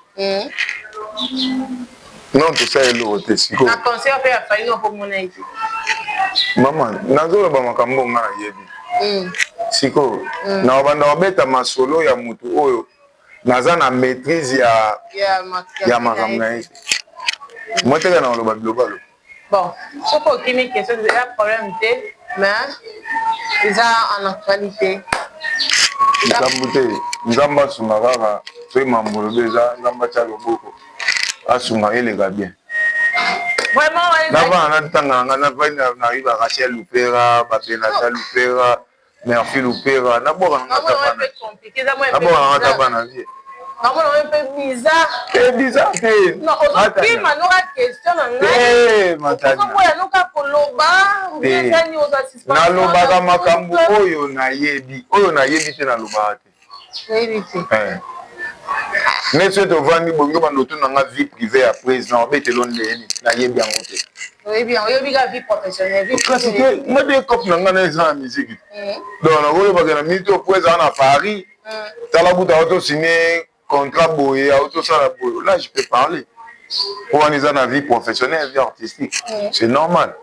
Non, tosala eloko te sikoyo. Mama, nazoloba makambo nga nayebi sikoyo. Na banda kobeta masolo ya motu oyo naza na maîtrise ya makambo na ye mo teka na koloba bilobalo.
Bon, soki okimi question, eza problème te, mais eza en actualité.
Likambo te, Nzambe asunga kaka. Soki mambo olobi eza, Nzambe atya loboko, asunga, eleka bien. Navanda na ntanga na nga, navandi nayiba Rachel Lupera, Babenata Lupera, Merci Lupera, nabwaka na nga, nabwaka na nga ta bana vie.
Namona oyo mpe bizarre.
Te, bizarre te.
Ozokima noka question na ngai, ozoboya noka koloba. Ezani oza
Nalobaka makambo oyo nayebi. Oyo nayebi te, nalobaka te.
Oyebi te.
Ne soki tovandi bongi, bando otuna nga vie privée ya président, obetelo ndeni, nayebi yango te.
Oyebi yango, oyebi kaka vie professionnelle.
Kasi te, nga nde cope na nga na eza na musique. Donc nakolobaka na minute oyo po ezala na Paris, tala kuta aotosigne contrat boye, aotosala boye, là je peux parler po wana eza na vie professionnelle, vie artistique, c'est normal.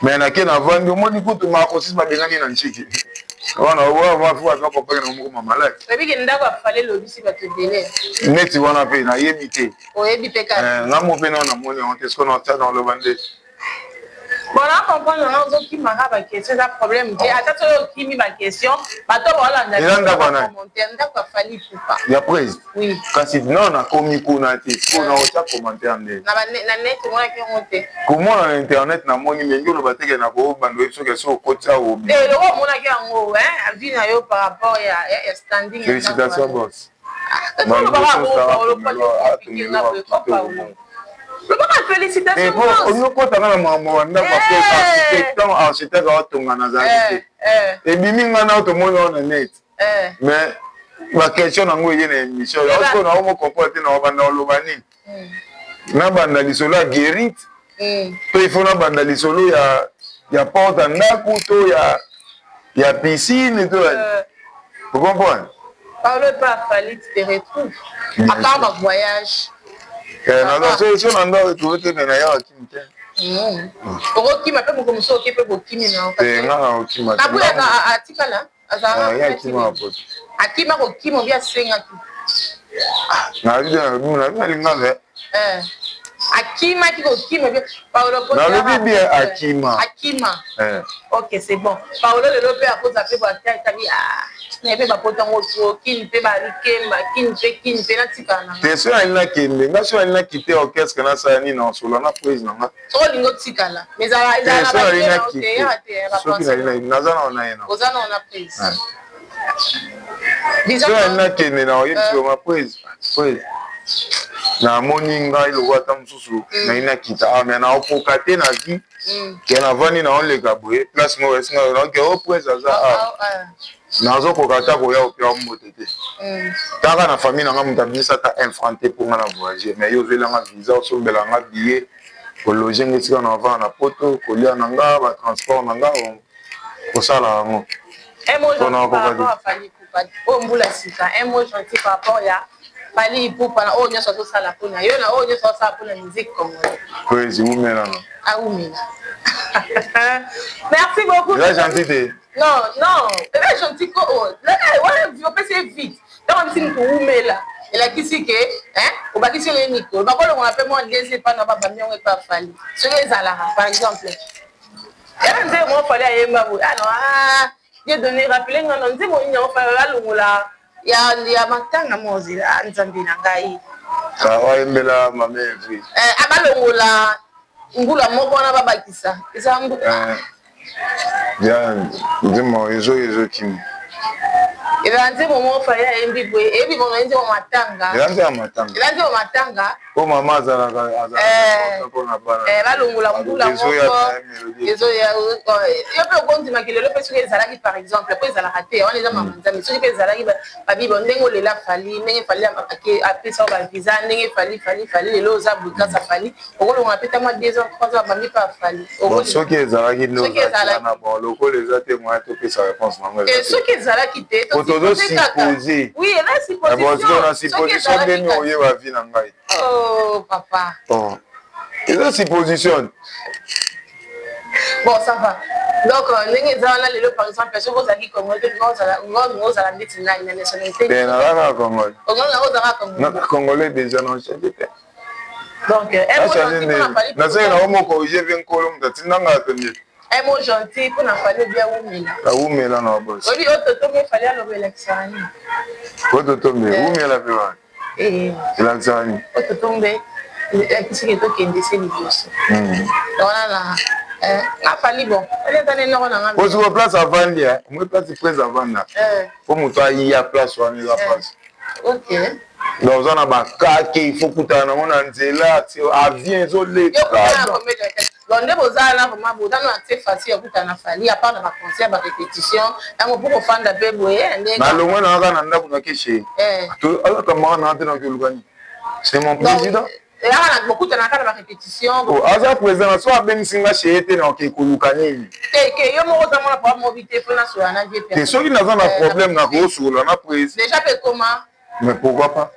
Mais nake navandi, omoni kutu makosis babengani na ntiki wana kopeke na moko mamalaki.
Oyebiki ndako afale elobisi bato ebele.
Neti wana mpe nayebi te.
Oyebi mpe kaka.
Nga mo mpe nao namoni yango te. Soki na oloba nde
Bon, na comprendre nga ozokimaka baquestion, eza problème te. Ata soki okimi baquestion, bato baolanda.
Eza ndako wana?
Ndako afali Ipupa.
Ya prise?
Oui.
Kasi non, nakomi kuna te. Po na otya commentaire nde?
Na net omonaki yango te?
Komona na internet namoni, mengi oloba teke na kobanda oyebi soki esi okotisa obi.
Eloko omonaki yango, vie na yo par rapport ya standing.
Félicitation, boss.
Lobaka félicitation.
Okotanga na makambo ya ndako architecte, architecte aotonga, nazalaki te. Ebimi nga na tomoni wana na net, mais baquestion nango eye na émission osiko na omo comprendre te. Na obanda oloba nini? Nabanda lisolo ya guérite to il faut nabanda lisolo ya porte ya ndako to ya piscine to vous comprendre?
Paolo, pas Fally, tu te retrouves à part ba voyage.
So na ndako retrouve te, me nayaka kimi te.
Okokima mpe moko mosusu, oke mpe bokimi na
Te, nga na okima.
Nabuyaka atikala.
Akima na poto.
Akima kokima obi asengaki?
Nalinga.
Akimaki kokima Paolo?
Nalobi bien, akima.
Akima, ok, c'est bon. Paolo, lelo mpe akoza mpe batabi naye mpe bapotango to kini mpe balikemba kini mpe kini mpe natikala na
Te, so nali nakende nga, so nali nakite orchestre, nasala nini? Na osola na prise na nga.
Soki olingi otikala, mais
Soki naza na na ye na
Oza na ona prise.
So nali nakende na oyebisi ma prise, prise namoni ngai lokola ata mosusu nai nakita ah, mais naokoka te na vie ke navandi naoleka boye place moko esinga naoke o prise aza ah nazokoka ata koya opia mbote te. Taka na famille na nga, moto abimisa ata un franc te mpo nga na voyage, mais yo ozwelanga visa, osombela nga billet, kologe nga esika na avanda na Poto, kolia na nga, batransport na nga, kosala yango.
Un mot gentil par rapport à Fally Ipupa oyo mbula sika, un mot gentil par rapport ya Fally Ipupa na oyo nyonso azosala mpona yo, na oyo nyonso azosala mpona musique congolais.
Kwezi umela no.
Aumela. Merci beaucoup.
Eza gentil te.
Non, non, eza gentil ko oh. Wana opesi ye vite. Ntango bisi moto umela elakisi ke obakisi yo mikolo bakolongola mpe mwa deuxième epa na babambi yango epa Fally. Soki ezalaka par exemple yana nzembo moko Fally ayemba boye ano, ah, Dieu donné, rappele nga na nzembo nini yango Fally alongola ya matanga mozela nzambe na ngai.
Ayembela mame Evry.
Abalongola mbula moko wana babakisa eza
Ya nzembo ezokimi.
Eza nzembo moko Fally ayembi boye, eyebi bono nzembo matanga.
Eza nzembo matanga.
Eza nzembo matanga.
Po mama azalaka mpona bana.
Balongola mbula moko ezoya yo mpe okondimaki lelo mpe soki ezalaki par exemple po ezalaka te wana eza mama nzambe. Soki mpe ezalaki babibo ndenge olela Fally, ndenge Fally apesa yo bavisa, ndenge Fally Fally Fally lelo oza boye grâce a Fally, okolongola mpe ta mwa 2 ans 3 ans babambi mpe afali.
Soki ezalaki nde ozalaki wana. Bon, lokola eza te, moyen topesa réponse nango.
Soki ezalaki te.
Po tozosupposer.
Oui, eza supposition.
Na supposition ndenge oyeba vie na ngai.
Oh papa.
Eza supposition.
Bon, ça va. Donc ndenge eza wana lelo, par exemple soki ozalaki Congolais te, ozala ndeti nani na nationalité?
Te, nazalaka Congolais.
Ozalaka Congolais.
Congolais déjà, na change te.
Donc
nazali na moko oyebi nkolo moto atindanga pembe.
Un mot gentil mpona Fally obi awumela.
Awumela na babosi.
Oyebi oyo totombe Fally aloba elakisaka nini?
Oyo totombe wumela mpe wana elakisaka nini?
Oyo totombe elakisiki tokende se liboso wana na nga Fally. Bon, eza nde noko na nga.
Ozwa place avandi, omoi place prise avanda po moto ayiya place wana eza place. Donc oza na bakake, il faut kutana nango na nzela, avion ezoleka.
Donc nde boza na vraiment boza na accès facile ya kutana na Fally, à part na baconcert, barépétition yango mpo kofanda mpe boye ndenge?
Nalongwe na kaka na ndako nakeshe akamaka na te nakoluka nini? C'est mon président.
Eyaka bokutana kaka na barépétition?
Aza président na so abengisi nga chez ye te, na oke koluka nini?
Te, ke yo moko oza mona problème mobi te mpo nasola na vie.
Te, soki naza na problème nakosola na président.
Déjà mpe koma?
Mais pourquoi pas?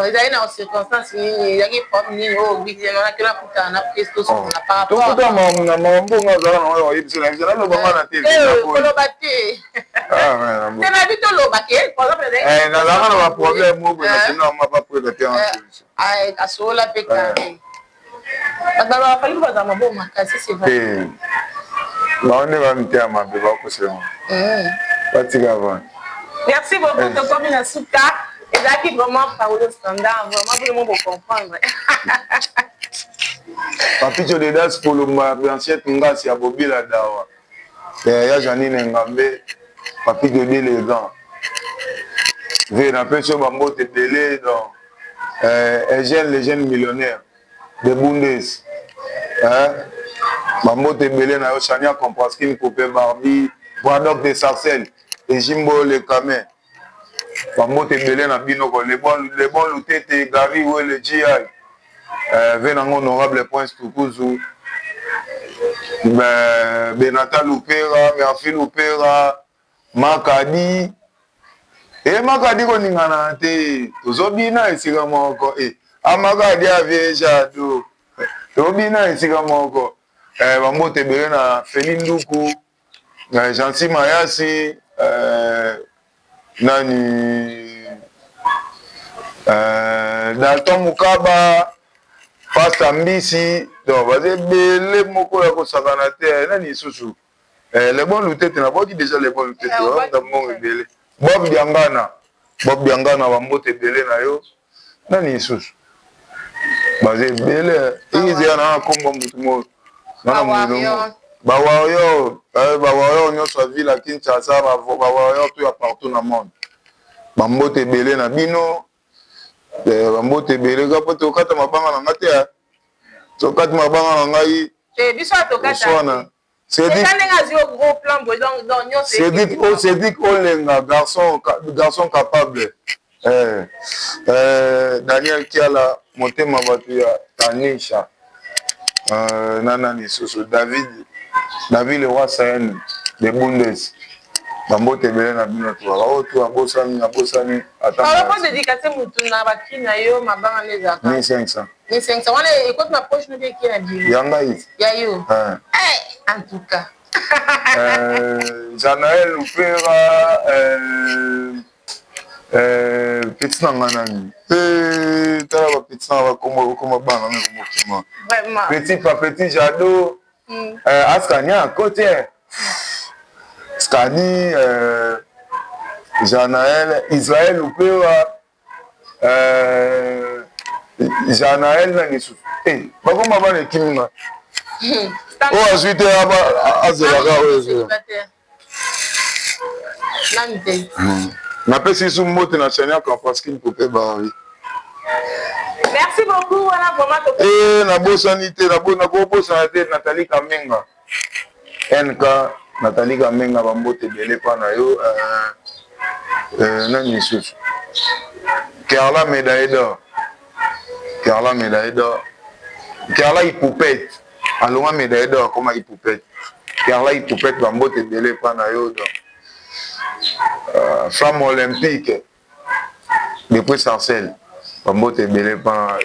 Ezali na circonstance nini? Ezalaki problème nini oyo obiki nakutana na prise tosokola par rapport?
Tokuta na makambo nga azala na oyo oyebisi na biso, nalobanga na te.
Koloba te te, na bi toloba ke par exemple
Nazalaka na baproblème moko boye, nakende na mapa preda te en solution.
Asola mpe carré. Bato balobaka Fally mpo bazala maboko makasi, c'est vrai?
Te, bango nde bamitema mabe, bakosela batika vana.
Merci beaucoup. Tokomi na suka. Ezalaki vraiment Paolo Standard, vraiment bino mo bocomprendre.
Papicho Dedas Kolomba, Blanchette Ngasi ya Bobila Dawa ya Janine Ngambe, Papicho de l'élégant ve napesi oyo bambote ebele. Donc Eugène le jeune millionnaire de Bundes, bambote ebele na yo. Chania Compraskin Coupe Barbie Bradok de Sarcelles, Ejimbo le Camin, bambote ebele na bino ko le bon Lutete Gary Wele gi ve nango honorable Prince Tukuzu, Benata Lupera, Merci Lupera Makadi e Makadi koningana te, tozobina esika moko e amakadi avie jado, tobina esika moko. Bambote ebele na Feli Nduku, Gentil Mayasi, nani, Dalton Mukaba, Pasta Mbisi. Donc baza ebele moko ya kosakana te. Nani lisusu? Le bon Lutete, nabwaki déjà le bon Lutete bamuta mbongo ebele. Bob Diangana, Bob Diangana, bambote ebele na yo. Nani lisusu? Baza ebele. Ezea na nkombo motu moko nana motu. Bawarrior, bawarrior nyonso ya ville ya Kinshasa, bawarrior to ya partout na monde, bambote ebele na bino, bambote ebele. Ka po tokata mabanga na nga te, tokati mabanga na ngai.
Oswana
Cédric Olenga, garçon, garçon capable. Daniel Kiala, motema bato ya Tanisha. Nana lisusu, David, David le roi Sayen de Bundes. Bambote ebele na bino to oyo to abosani, nabosani ata.
Papa, po dédicace mutu na bakri na yo, mabanga nde ezalaka.
1500.
1500 wana ekoti na poche nobi eke na bino.
Ya ngai.
Ya yo. En tout cas.
Janaël Lupera, petit na ngai nani, tala bapetit na bakoma okoma bana nga komokima.
Vraiment.
Petit pa petit Jado, askani akoti Skani, Janaël, Israël Lupera, Janaël na lisusu bakoma bana ekimi nga oyo azwi te, azelaka oyo ezela.
Nani te.
Napesi su mbote na Chania Kampaskine Pope Bari.
Merci beaucoup wana vraiment.
Nabosani te, nakobosana te Nathalie Kamenga, NK Nathalie Kamenga, bambote ebele mpa na yo. Nani lisusu? Kerla médaille d'or, Kerla médaille d'or, Kerla Ipupete, alonga médaille d'or, akoma Ipupete. Kerla Ipupete, bambote ebele mpa na yo. Donc flamme olympique depuis Sarcelles, bambote ebele mpa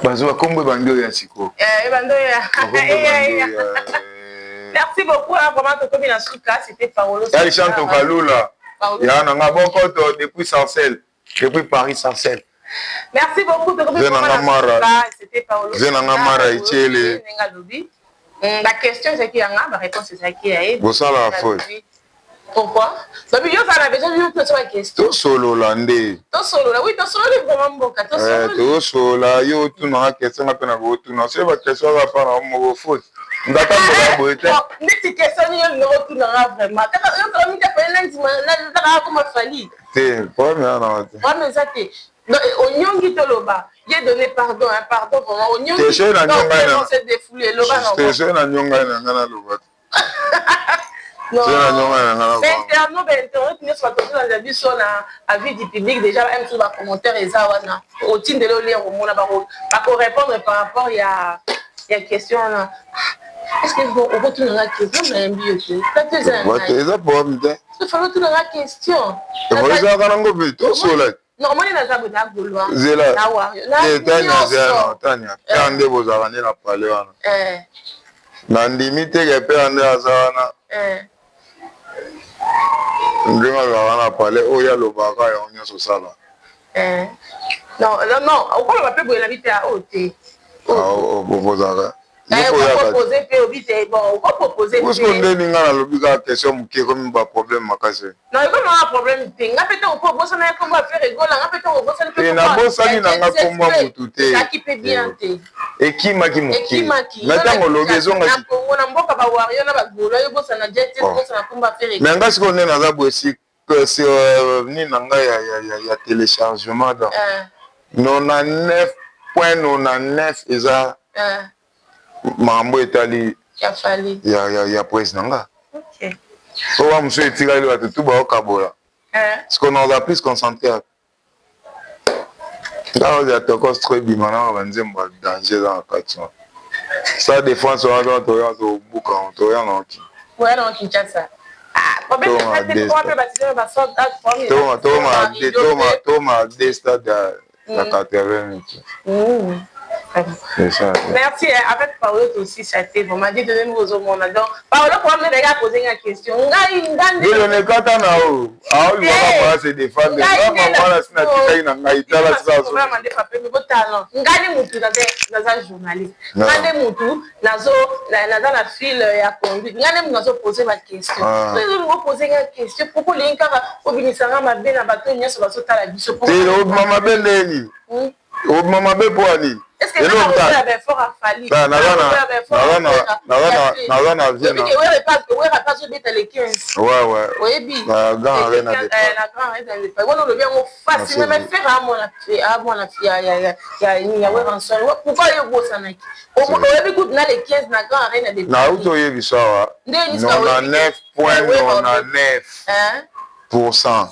bazwa kombo ebandi oyo ya sikoyo.
Ebandi oyo. Merci beaucoup, vraiment tokomi na suka. C'était Paolo.
Yali Chanto Kalula ya nanga bokoto depuis Sarcelles, depuis Paris Sarcelles.
Merci beaucoup, tokomi.
Ze nanga Mara.
C'était Paolo.
Ze nanga Mara Etiele.
Ndenge alobi, baquestion ezalaki yanga, baréponse ezalaki ya ye.
Bosala foi.
Pourquoi? Babi, yo ozala na besoin yo toso baquestion.
Tosolola nde.
Tosolola, oui, tosololi vraiment mboka.
Tosololi. Tosolola, yo otunanga question, nga mpe na kotuna. Soki baquestion aza mpa na moko faute, ndatambola boye te.
Neti question nini yo olinga otunanga vraiment? Kaka yo kaka mita fali na ndima nazaka koma Fali.
Te, problème eza nanga te.
Problème eza te. Donc onyongi, toloba ye donné pardon, hein, pardon vraiment onyongi.
Te, soki na nyongai
se défoule, eloba.
Te, soki na nyongai na ngai naloba te.
Non, bainternaute, bainternaute nyonso bato tozolanda biso na avis du public déjà, mosusu bacommentaire eza wana, otindeli olia komona bakorépondre par rapport ya question wana. Est ce que okotunanga question? Nayambi yo te, plateau eza ya ngai.
Eza problème te.
Fallait otunanga question.
Ezalaka nango mpe tosola.
Non, omoni naza boye na Gaulois.
Zela.
Na Wario.
Tania, zela, Tania, mpe nde bozalaka nde na pale wana. Nandimi teke mpe nde aza wana, ndenge azalaka na pale oyo alobaka yango nyonso osala.
Non, non, non, okoloba mpe boye nabi te oyo te.
Bozalaka.
Okopropose mpe obi te, bon, okopropose.
Puisque ndeni nga nalobi kaka question moke, ekomi baproblème makasi.
Non, ekomaka problème te. Nga mpe ntango mpo obosana ya kombo ya Ferre Gola, nga mpe ntango obosani
mpe nabosani nanga kombo ya motu te.
Ezalaki mpe bien te.
Ekimaki moke.
Ekimaki.
Mais ntango olobi ezongaki.
Na Kongo, na mboka bawario na bagola, yo bosana jet, bosana kombo ya Ferre.
Mais nga sikoyo nde naza boye, si nini na ngai ya téléchargement, donc 99.99 eza makambo etali ya presse na nga. Oyo wa mosusu etikali, bato tu baokabola. Sikoyo naza plus concentré, nga oyo ya tokos trop ebima nanga banzembo ya danger eza na kati wana. Sa défense wana kaka toya tobuka, toya na oki.
Oya na Kinshasa.
Toma de stade ya 80 minutes. C'est ça.
Merci. Avec Paolo aussi, ça a été vraiment dit de nous au monde. Donc, Paolo, pour me poser une question.
Dieudonné kata na o aolingaka se défendre. Nga mama na sina tikaki na ngai, tala sisa.
Ngai mutu naza journaliste, ngai nde mutu naza na fil ya conduite, ngai nde mutu nazopose baquestion. Soki opose nga question, pourquoi olingi kaka obimisanga mabe na bato nyonso bazotala biso?
Te, obima mabe ndeni? Obima mabe mpo ani? Naza na vie.
Wera azobeta le 15.
Ouais.
Oyebi.
Na Grand Arena.
Na Grand Arena de wana olobi yango facile, mais Ferre amona amona ya Werrason. Pourquoi yo bosanaki? Oyebi kutu na le 15 na Grand Arena de
Nauti oyebisa awa, 99.99 %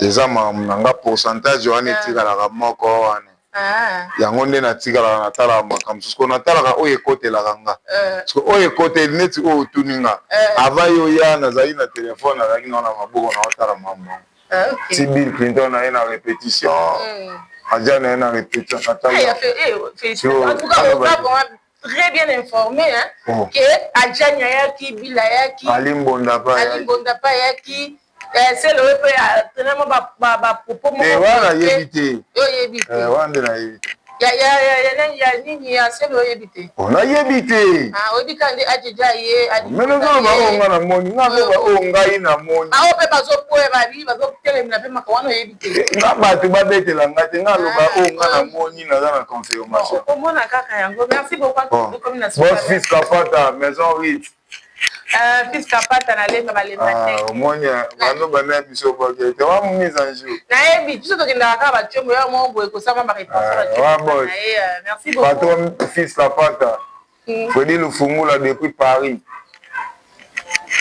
eza makambo na nga. Pourcentage wana etikalaka moko wana.
Ah.
Yango nde natikalaka natalaka makambo mosusu ko natalaka oyo ekotelaka nga.
Eh.
Parce que oyo ekoteli neti oyo otuni nga.
Eh.
Avant yo ya nazalaki na telefone, nazalaki nao na maboko na otala mambo.
Ah, ok.
Ti Bill Clinton na ye na répétition. Aja na ye na répétition
Ah,
natala.
il a fait, eh, félicitations. En tout cas,
Yo,
on a vraiment très bien informé, hein,
Oh.
que Adjani ayaki, Bill ayaki,
Ali Mbonda pa
Ali Mbonda pa ayaki, eh, c'est le pe tenamo ba ba ba propos
te wana nayebi te.
Yo yebi te.
Eh, wana nde nayebi te.
Ya ya ya ya nani ya nini ya c'est le yebi te.
Oh, nayebi te.
Ah, oyebi ka nde Adja ye, Ali
Me
Mbonda
nazoloba
ye.
oyo nga namoni, nga loba oyo ngai namoni.
Awo pe bazoboya babi bazotelemela pe makambo wana oyebi te.
Nga bato babetela nga te, nga loba
Ah,
oyo nga
oh.
namoni, naza na confirmation.
Okomona kaka yango. Merci beaucoup.
Bon.
Tokomi na
Boss Fils Kapata, Maison Ritz.
Fils Kapata na lemba balemba
Ah,
te.
omoni bano bana biso bake te wa mise en jour.
Nayebi biso tokendaka kaka batiombo ya moko boye kosama
Ah,
baréponse
wa boss.
na ye. Merci beaucoup.
Patron Fils Kapata, Fredy Lufungula depuis Paris.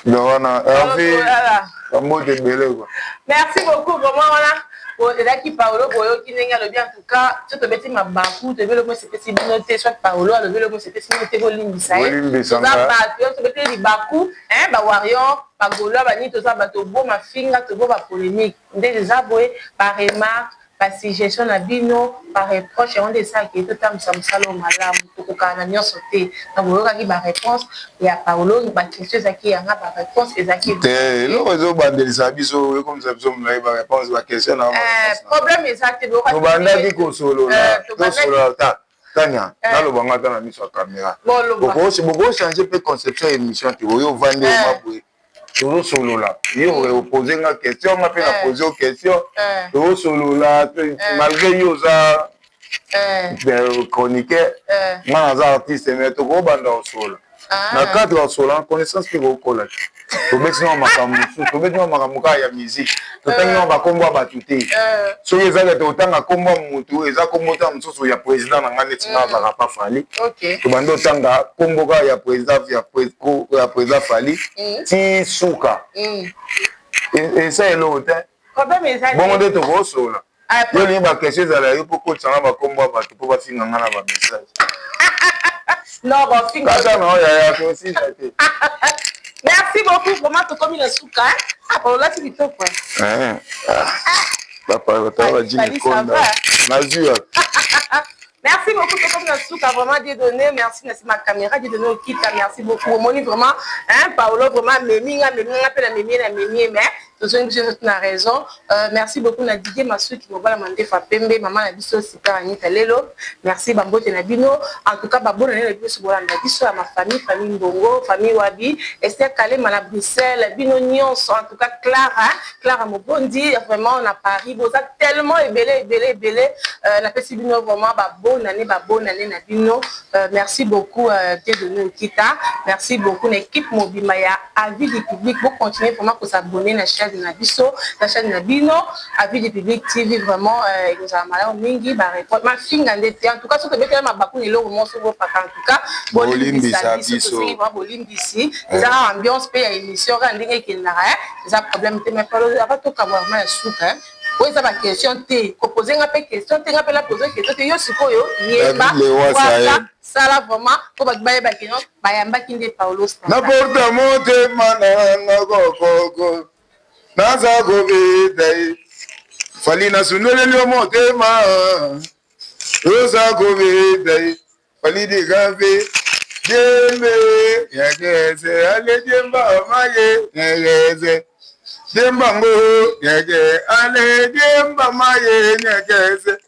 Donc wana Hervé,
Voilà.
bambote ebele quoi.
Merci beaucoup vraiment. Wana ezalaki Paolo. Boyoki ndenge alobi. En tout cas, so tobeti mabaku, toyebi eloko esepesi bino te, soit Paolo alobi eloko esepesi bino te, bolimbisa ye.
Bolimbisa
Toza
nga.
bato yo tobeti libaku, bawarrior, bagaulois, banini, toza bato bo mafinga, tobo bapolémique nde eza boye. Baremarque, basuggestion na bino, bareproche, yango nde esalaki totambwisa mosala oyo malamu. Tokokana na nyonso te. Donc boyokaki baréponse ya Paolo, baquestion ezalaki yanga, baréponse ezalaki
Te, eloko ezobandelisa biso, ekomisa biso molai, baréponse, baquestion na
Problème eza te. Boyokaki
tobandaki kosolola.
Tobandaki
Tosolola ta Tania. Naloba nga ata na miso ya caméra.
Boloba.
Bokochange mpe conception ya émission te. Oyo ovandi oma boye, tozosolola, yo opose nga question, nga mpe na pose yo question, tozosolola. Malgré yo oza chroniqueur, nga naza artiste, mais tokobanda kosolola. Na cadre ya kosolola, connaissance mpe kokola te. Tobeti na makambo mosusu, tobeti na makambo kaka ya musique, totangi na bakombo ya bato te. Soki ezaka te otanga kombo ya motu, eza kombo ta mosusu ya président na nga, neti nga azalaka pa Fally. Tobandi otanga kombo kaka ya président, ya président Fally ti suka. Eza eloko te.
Problème eza te.
Bongo nde tokosola.
Ah,
yo olingi baquestion ezala yo mpo kotisanga bakombo ya bato mpo bafinga nga na bamessage.
Non, bafinga.
Kaka na oyo yaya tosisa te.
Merci beaucoup vraiment. Tokomi na suka. Ah, Paolo olati kitoko.
Bapapa bajini.
Fally, ça
Konda
va?
nazwi ya
Merci beaucoup, tokomi na suka vraiment. Dieudonné, merci na nsima caméra, Dieudonné Okita, merci beaucoup. Omoni vraiment, hein, Paolo vraiment amemi nga, amemi nga mpe na memi ye, na memi ye, mais tozongi biso nyonso na raison. Merci beaucoup na Didier Masuki, mobala Mandefa pembe, mama na biso Super Anita lelo. Merci, bambote na bino. En tout cas, babona na biso, bolanda biso ya ma famille, famille Mbongo, famille Wabi, Esther Kalema na Bruxelles, bino nyonso. En tout cas, Clara, Clara Mobondi, vraiment na Paris, boza tellement ebele, ebele, ebele. Napesi bino vraiment babonne année, babonne année na bino. Merci beaucoup, Dieudonné Okita. Merci beaucoup na équipe mobimba ya Avis du public. Bocontinue vraiment kosabonner na chaîne na biso, na chaîne na bino, Avis du public TV. Vraiment ekozala malamu mingi. Barépondre mafinga nde te. En tout cas, soki tobetela mabaku na eloko moko, soki bopaka, en tout cas
Bolimbisa biso.
Tosengi vraiment bolimbisi. Eza kaka ambiance mpe ya émission, kaka ndenge ekendaka, eza problème te. Mais ava tokabwa vraiment ya suka, oyo eza baquestion te, kopose nga mpe question te, nga mpe napose question te. Yo sikoyo yeba
David Leroy Sahel.
Sala vraiment mpo bato bayebaki no bayambaki nde Paolo Standard.
Naporta motema nanga kokoko, naza kobeta ye Fally, nasundoleli yo motema, oza kobeta ye Fally Dikape jembe yekese ale jemba maye yekese jemba ngo yeke ale jemba maye yekese.